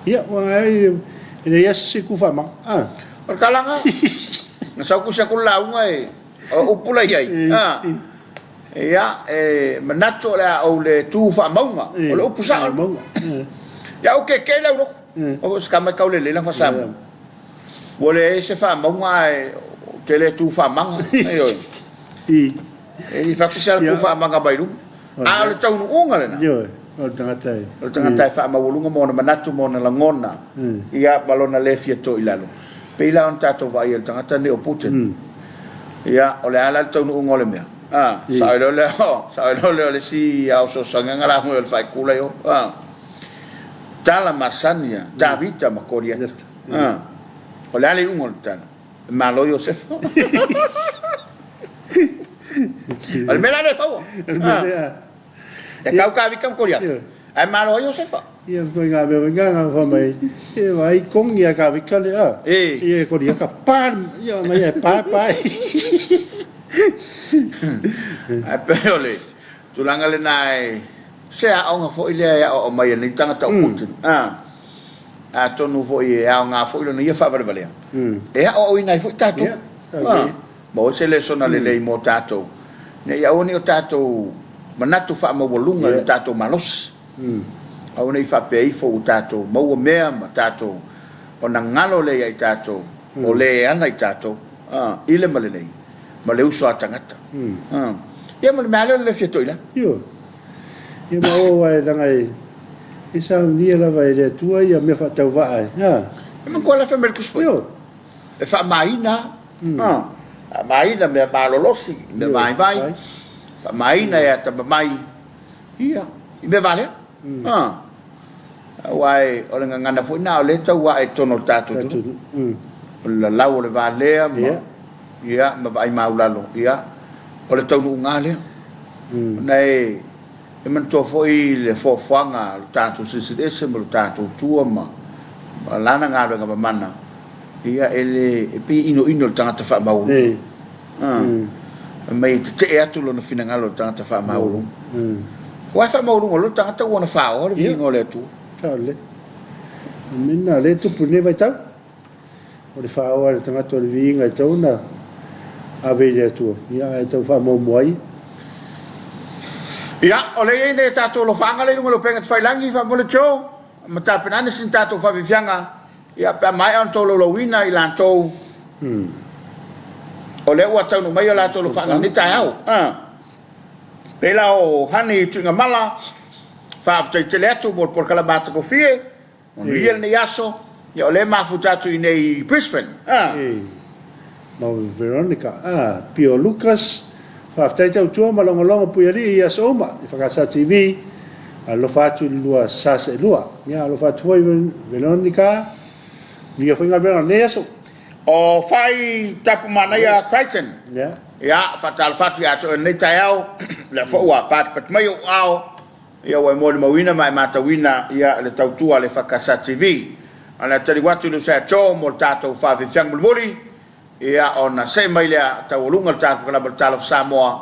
Ia, aua e leai lava se isi itu faamama. O le tala lena, na sau tusi atu le lauga e, o upu la i ai, ia, e manatu o le a ou le tu faamauga, o le upu sao. Ia, ou kekee lau loto, o se tama e taulelei lana faasamoa. Ua leai se faamauga ae ou te le tu faamaga. Ioe. E le fai atu se tu faamaga mai luma. A o le taunuuga lena. Ioe. O le tagata e. O le tagata e faamaualuga ma ona manatu ma ona lagona. Ia ma lona le fia toa i lalo. Pei la ona tatou vaai i le tagata lenei o Putin. Ia, o le a la le taunuuga o le mea? A, sao ai loa lea, sao ai loa lea o le isi ao fesoasoani la o le faikula i o. A. Tala masani a Tavita ma Koliata. O le a le iuga o le tala? E malo Iosefa. O le mea la lea e fau. E tau Tavita ma Koliata, ae malo ai Iosefa. Ia foi ngā mea ngā ngā wha mai. E vai kongi a Tavita le a. E Koliata pa ia mai e pa pa. Ae pei o le tulaga lena e se aoga foi lea e aoao mai e lenei tagata o Putin. Atonu foi e aoga foi lona ia faavalevalea, e aoaoina ai foi tatou. Maua ai se lesona lelei mo tatou. Ina ia aua ne i o tatou manatu faamaualuga i lo tatou malosi. Aua ne i faapea ifo ua tatou maua mea ma tatou ona galo lea ia i tatou o le e ana i tatou i le ma lenei ma le uso a tagata. Ia ma le mea lava lea o le le fia toilalo. Ioe. Ia ma aua aua e leaga e saunia lava e le Atua ia mea faatauvaa e. E manatua la fai mai le Tusi Paia. Ioe. E faamaina lava. Faamaina mea malolosi, mea vaivai, faamaina e atamamai, ia, i mea valea. Aua o le gagana foi lena o lea e tau ae i totonu o le tatou atunuu. O le lalau o le valea ma, ia, ma vaai maulalo, ia, o le taunuuga lava lea. Ona e manatua foi le foafoaga a lo tatou Silisili Ese ma lo tatou Atua ma Lana galuega mamana, Ia, e le, e pei e inoino i le tagata faamaualuga. Fai mai e tetee atu lona finagalo i le tagata faamaualuga. Aua e faamaualuga loa le tagata ua ona faoa le viiga o le Atua. Sao lelei. O le mea lena o lea e tupu i lenei vaitau. O le faoa e le tagata o le viiga e tatau ona ave i le Atua, ia ae tau faamaumua ai. Ia, o lea e i ai nai a tatou alofaaga lea i luga o le upega tafailagi, faamolemole Joe, ma tapena ane sina tatou faafiafiaga. Ia, pe a maea ona tolaulauina i latou, o lea ua taunuu mai o latou alofaaga i lenei taeao. Pei la o Honey Tuigamala, faafetai tele atu mo le polokalame matagofie, manuia lenei aso, ia o lea e mafuta atu i inei i Brisbane. Ma Veronica, Pio Lucas, faafetai tautua ma logologo Puialii i aso uma i Fagasa TV. Alofa atu i le lua sa seelua. Ia alofa atu foi Veronica, manuia foi galuega o lenei aso. O Fai Tapu Manaia Crichton. Ia, faatalofa atu ia te oe i lenei taeao, lea foi ua patipati mai ou aao, ia ua e molimauina ma e matauina ia le tautua a le EFKS TV. A o le a taliu atu i le uso ia Joe mo le tatou faafiafiaga mulimuli. Ia, ona see mai lea taualuga le tatou polokalame o le Talofa Samoa,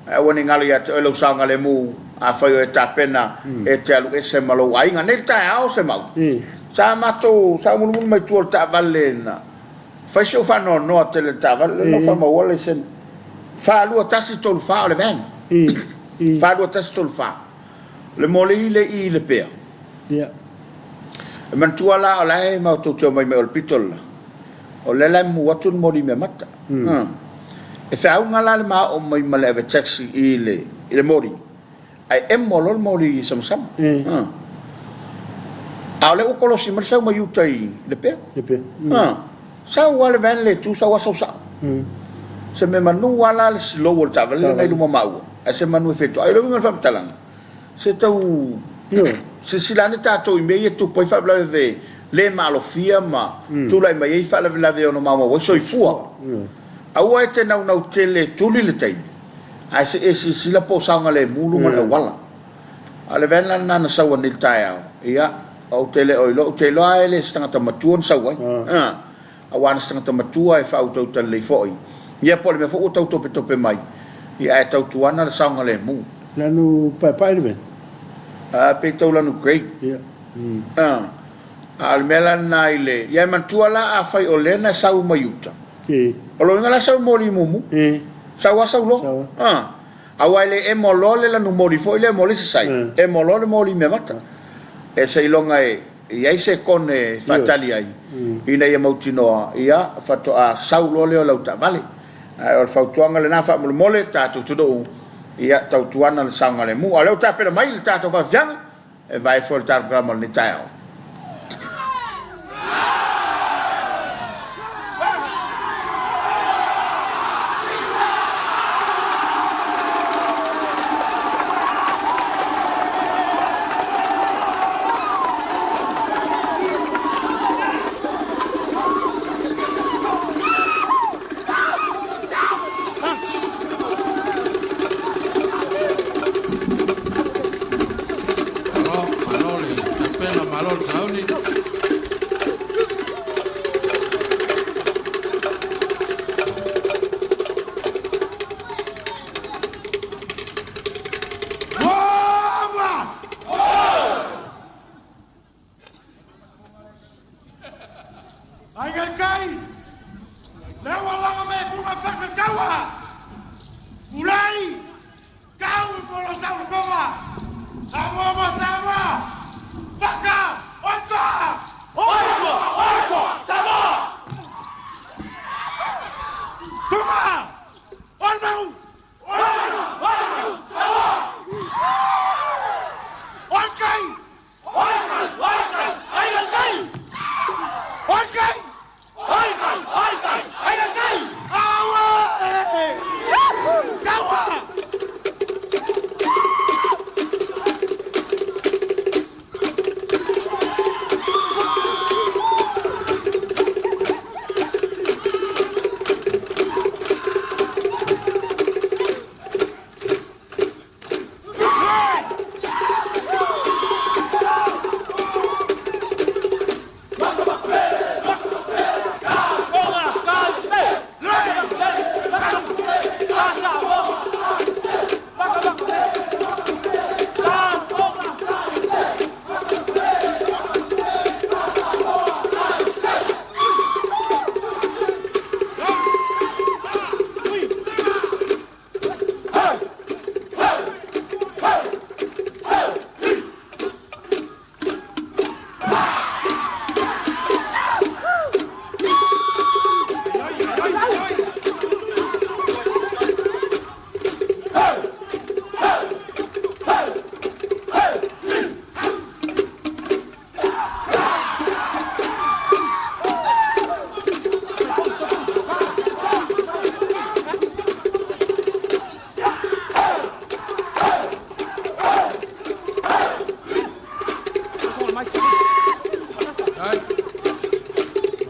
ae aua ne i galo ia te oe lou saogalemu, afai o e tapena e te alu ese ma lou aiga. Nei le taeao Semau, sa matou, sa ou mulumulu mai tua o le taavale na fai si ou faanoanoa tele i le taavale, lea na ou faamauala laisene. 4, 2, 1, 3, 4 o le van. 4, 2, 1, 3, 4. Le moli le i Lepea. E manatua la o la e matou te omai mai o le pito le la. O lea la e mumu atu le moli meamata. E feauga la le ma oo mai ma le ave taxi i le, i le moli, ae emo loa le moli samasama. A o lea ua kolosi mai le sau mai uta i Lepea. Sau lava le van le tu, sau lava sau sao. Se mea manu lava la le slow o le taavale lena i luma o maua, ae se manu e fetoai. O le uiga o le faamatalaga, se tau silasila ane tatou i mea ia e tupu ai faalavelave le maalofia ma tulai mai ai faalavelave e ono maumau ai soifua. Aua e te naunau tele e tuli le taimi, ae se i e silasila po o saogalemu luga o le auala. A o le van la lena na sau anei i le taeao, ia, ou te le o iloa, ou te iloa lava e le o se tagata matua na sau ai. Aua na se tagata matua e faautauta lelei foi, ia po o le mea foi ua tau topetope mai, ia ae tautuana le saogalemu. Lanu paepae le mea? A, pei tau lanu grey. Ia. A, a o le mea la lena i le, ia e manatua la afai o lea na sau mai uta, o lona uiga la e sau i moli mumu, sau lava sau loa. A, aua e le emo loa le lanu moli foi lea mo le isi side, emo loa le moli meamata. E seiloga e i ai se kone e faatali ai ina ia mautinoa, ia, faatoa sau loa lea o lau taavale. Ae o le fautuaga lena faamolemole, tatou atunuu, ia tautuana le saogalemu. A o lea ua tapena mai le tatou faafiafiaga e vae foi le tatou polokalame o lenei taeao. Malo, malo le tapena, malo le sauni. Aiga i le tai, lea ua laga mai e Tuna Faka Taua, Tulai! Samoa ma Samoa! Faka! Oikoa! Oikoa! Oikoa! Samoa! Tuga! Olmau! Olmau! Olmau! Samoa! Olkai! Olkai! Olkai! Aigalkai! Olkai! Olkai! Olkai! Aigalkai! Aue! Taua!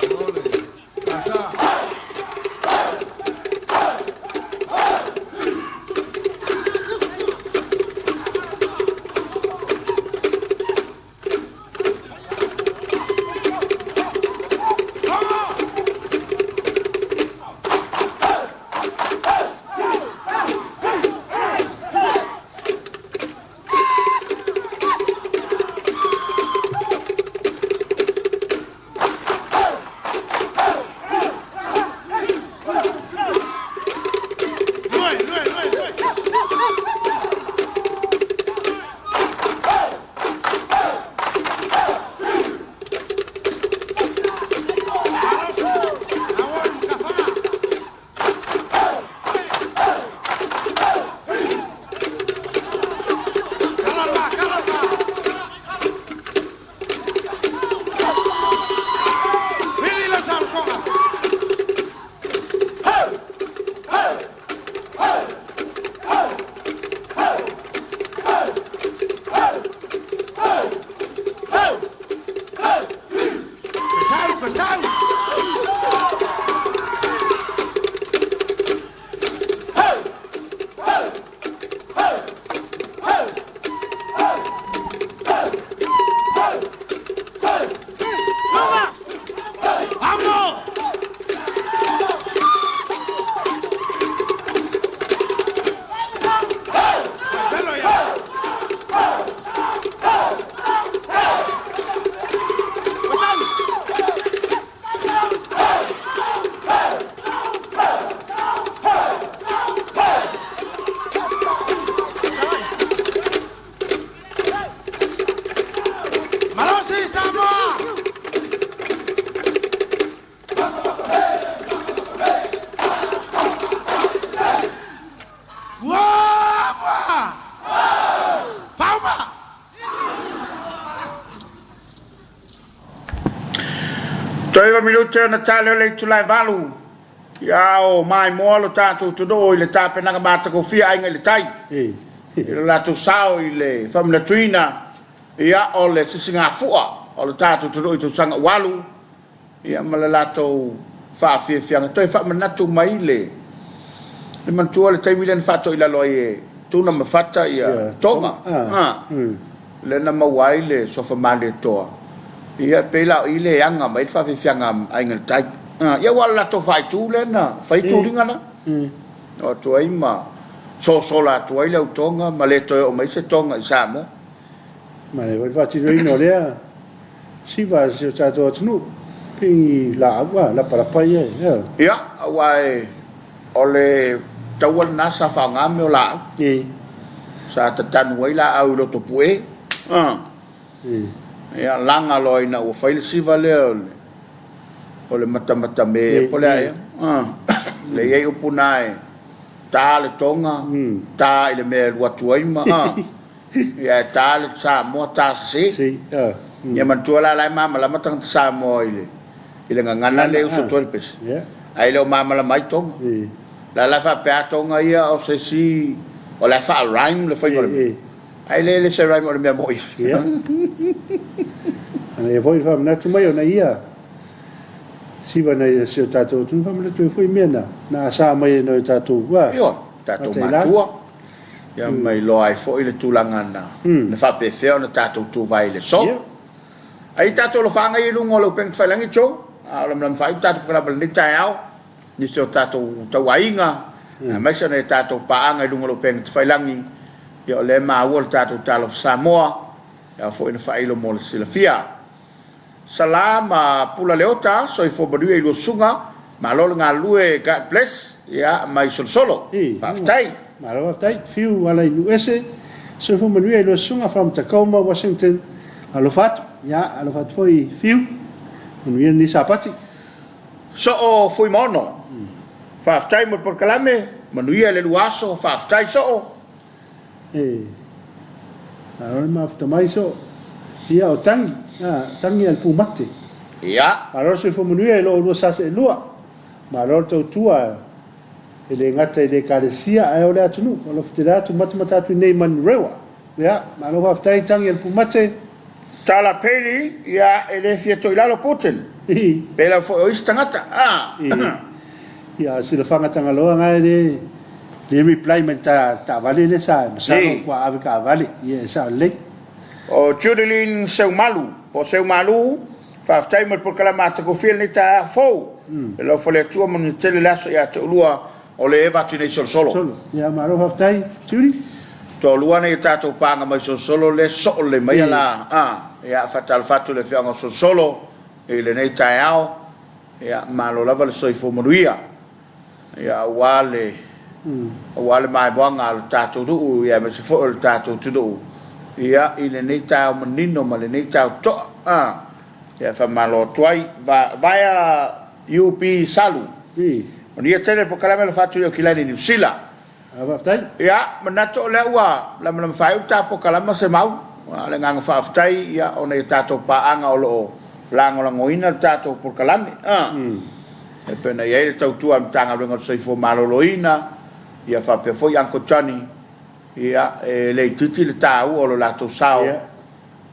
Malo le Tasa. Lue! Lue! Lue! Lue! Pesau! Amo! Velo ia! Malosi Samoa! Ua! Fauma! Toe 9 minute ona tale o le itula e 8. Ia o maimoa lo tatou atunuu i le tapenaga matagofie Aiga i le Tai. I lo latou sao i le faamanatuina ia o le sisigafua o le tatou atunuu i tausaga ua alu ia ma le latou faafiafiaga. Toe faamanatu mai le manatua le taimi lea na faatoilalo ai e Tuna ma Fata ia Toga. Lea na maua ai le suafa Malietoa. Ia pei la o i le aga mai le faafiafiaga a Aiga i le Tai. Ia ua o le latou faaitu lea na fai tuliga na. O atu ai ma sosola atu ai le au Toga ma le toe oo mai se Toga i Samoa. Ma le faatinoina o lea siva a si o tatou atunuu, pei ni laau a lapalapa ia. Ia, aua e o le taua lena sa faaaoga mea o laau. Sa tatanu ai laau i Lotopue. Ia, laga loa ina ua fai le siva lea o le o le matamatame ea po o le a ea. Lea e i ai upu na e ta le toga, ta i le mea e alu atu ai ma, ia e ta le Samoa, ta sese. Ia manatua la, la e malamalama tagata Samoa i le i le gagana lea e usu atu ai le pese, ae le o malamalama ai Toga. La la e faapea lava Toga ia o se isi, o la e faa-rhyme le faiga o le mea, ae le le se rhyme o le mea moni. Ia. Ana ia foi le faamanatu mai ona ia siva nai si o tatou atunuu faamanatu ai foi mea na na asa mai ai nai o tatou ua. Ioe, tatou matua. Ia ma iloa ai foi le tulaga na na faapefea ona tatou tuvae i le aso. Ai tatou alofaga ia i luga o le upega tafailagi Joe, a o lamalama faaiu tatou polokalame i lenei taeao, nisi o tatou tauaiga, aemaise o nai a tatou paaga i luga o le upega tafailagi, ia o lea e maua le tatou Talofa Samoa, e ao foi ona faailo mo le silafia. Sala ma Pula Leota, soifua manuia i lua susuga, malo le galulue, God bless, ia mai Solosolo. Faafetai. Malo faafetai. Fiu ala i Nuuese, soifua manuia i lua susuga from Tacoma, Washington. Alofa atu. Ia, alofa atu foi Fiu. Manuia lenei Sapati. Soo Fuimaono, faafetai mo le polokalame, manuia le lua aso, faafetai Soo. E, malo le mafuta mai Soo. Ia, o Tangi, a, Tangi a le Pumate. Ia. Malo le soifua manuia i lo oulua sa seelua. Malo le tautua e le gata i le Ekalesia ae o le atunuu. Alofa tele atu matamata atu i nei Manurewa. Ia, malo faafetai Tangi a le Pumate. Tala Paley, Ia, e le fia toilalo Putin. Pela foi o isi tagata, a. Ia, sila fagatagaloa nga e le le reply mai le taavale lea sa masalo ua ave taavale. Ia, e sao lelei. O Judeline Seumalu, po o Seumalu, faafetai mo le polokalame matagofie lenei taeao fou. E alofa le Atua manuia tele le aso ia te oulua o le eva atu nei Solosolo. Solo. Ia malo faafetai Judy. Toalua nei tatou paaga mai Solosolo lea soo lelei mai ala a ia faatalofa atu i le afioaga o Solosolo i lenei taeao. Ia malo lava le soifua manuia. Ia aua le aua le maimoaga a le tatou nuu ia aemaise foi o le tatou atunuu ia i lenei taeao manino ma lenei taeao toa a ia faamalo atu ai vaea UB Salu. Manuia tele le polokalame alofa atu i Aukilani Niu Sila. Faafetai. Ia, manatu o lea ua lamalama faaiu le ta polokalama Semau. O le agaga faafetai ia ona i a tatou paaga o lo o lagolagoina le tatou polokalame. E pei ona i ai le tautua a le Matagaluega o le Soifua Maloloina, ia faapea foi Uncle Johnny, ia e le itiiti le taua o lo latou sao.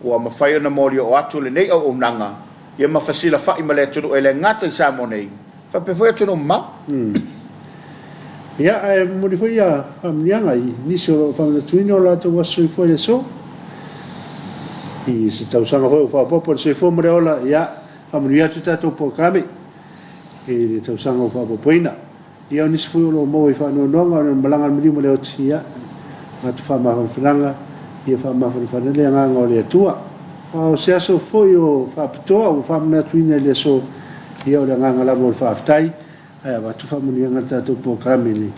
Ua mafai ona molioo atu lenei auaunaga ia ma fesilafai ma le atunuu e le gata i Samoa nei, faapea foi atunuu mamao. Ia, ae momoli foi ia faamanuiaga i nisi o lo o faamanatuina o latou aso soifua i le aso. I se tausaga foi ua faaopoopo i le soifua ma le ola, ia, faamanuia atu tatou polokalame i le tausaga ua faaopoopoina. Ia o nisi foi o lo o maua i faanoanoaga ona o le malaga a le maliu ma le oti, ia, avatu faamafanafanaga, ia faamafanafana le agaga o le Atua. A o se aso foi o faapitoa ua faamanatuina i le aso, ia o le agaga lava o le faafetai, ae avatu faamanuiaga i le tatou polokalame i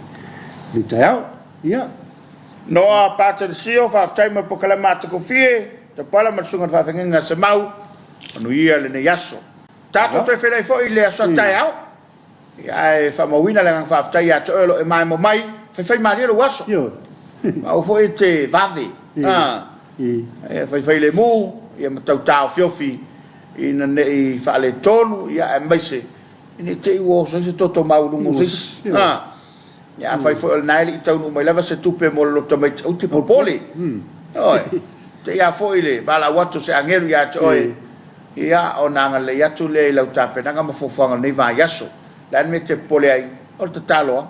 le taeao. Ia. Noa Pateresio, faafetai mo le polokalame matagofie, Tapala ma le Susuga i le Faafeagaiga a Semau, manuia lenei aso. Tatou toe feiloai foi i le aso a taeao. Ae faamauina le agaga faafetai ia te oe o lo o e maemo mai, faifaimalie lou aso. Ma aua foi e te vave, faifailemu ma tau taofiofi ina ne i faaletonu, aemaise ne i te i ua oso ai se toto maualuga o se isi. Ia afai foi o lena e le i taunuu mai lava se tupe mo le loto tamaiti, aua te popole. Ioe. Te i a foi le valaau atu o se agelu ia te oe, ia ona agalelei atu lea i lau tapenaga ma fuafuaga o lenei vaiaso. O le a le mea e te popole ai? O le tatalo lava.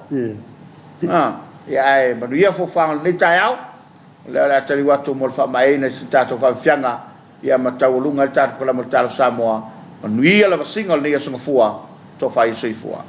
Ia ae manuia fuafuaga o lenei taeao. O lea o le a taliu atu mo le faamaeaina i se tatou faafiafiaga ia ma taualuga ai le tatou Polokalame o le Talo Samoa. Manuia le vasiga o lenei aso Gafua. Tofa ia soifua.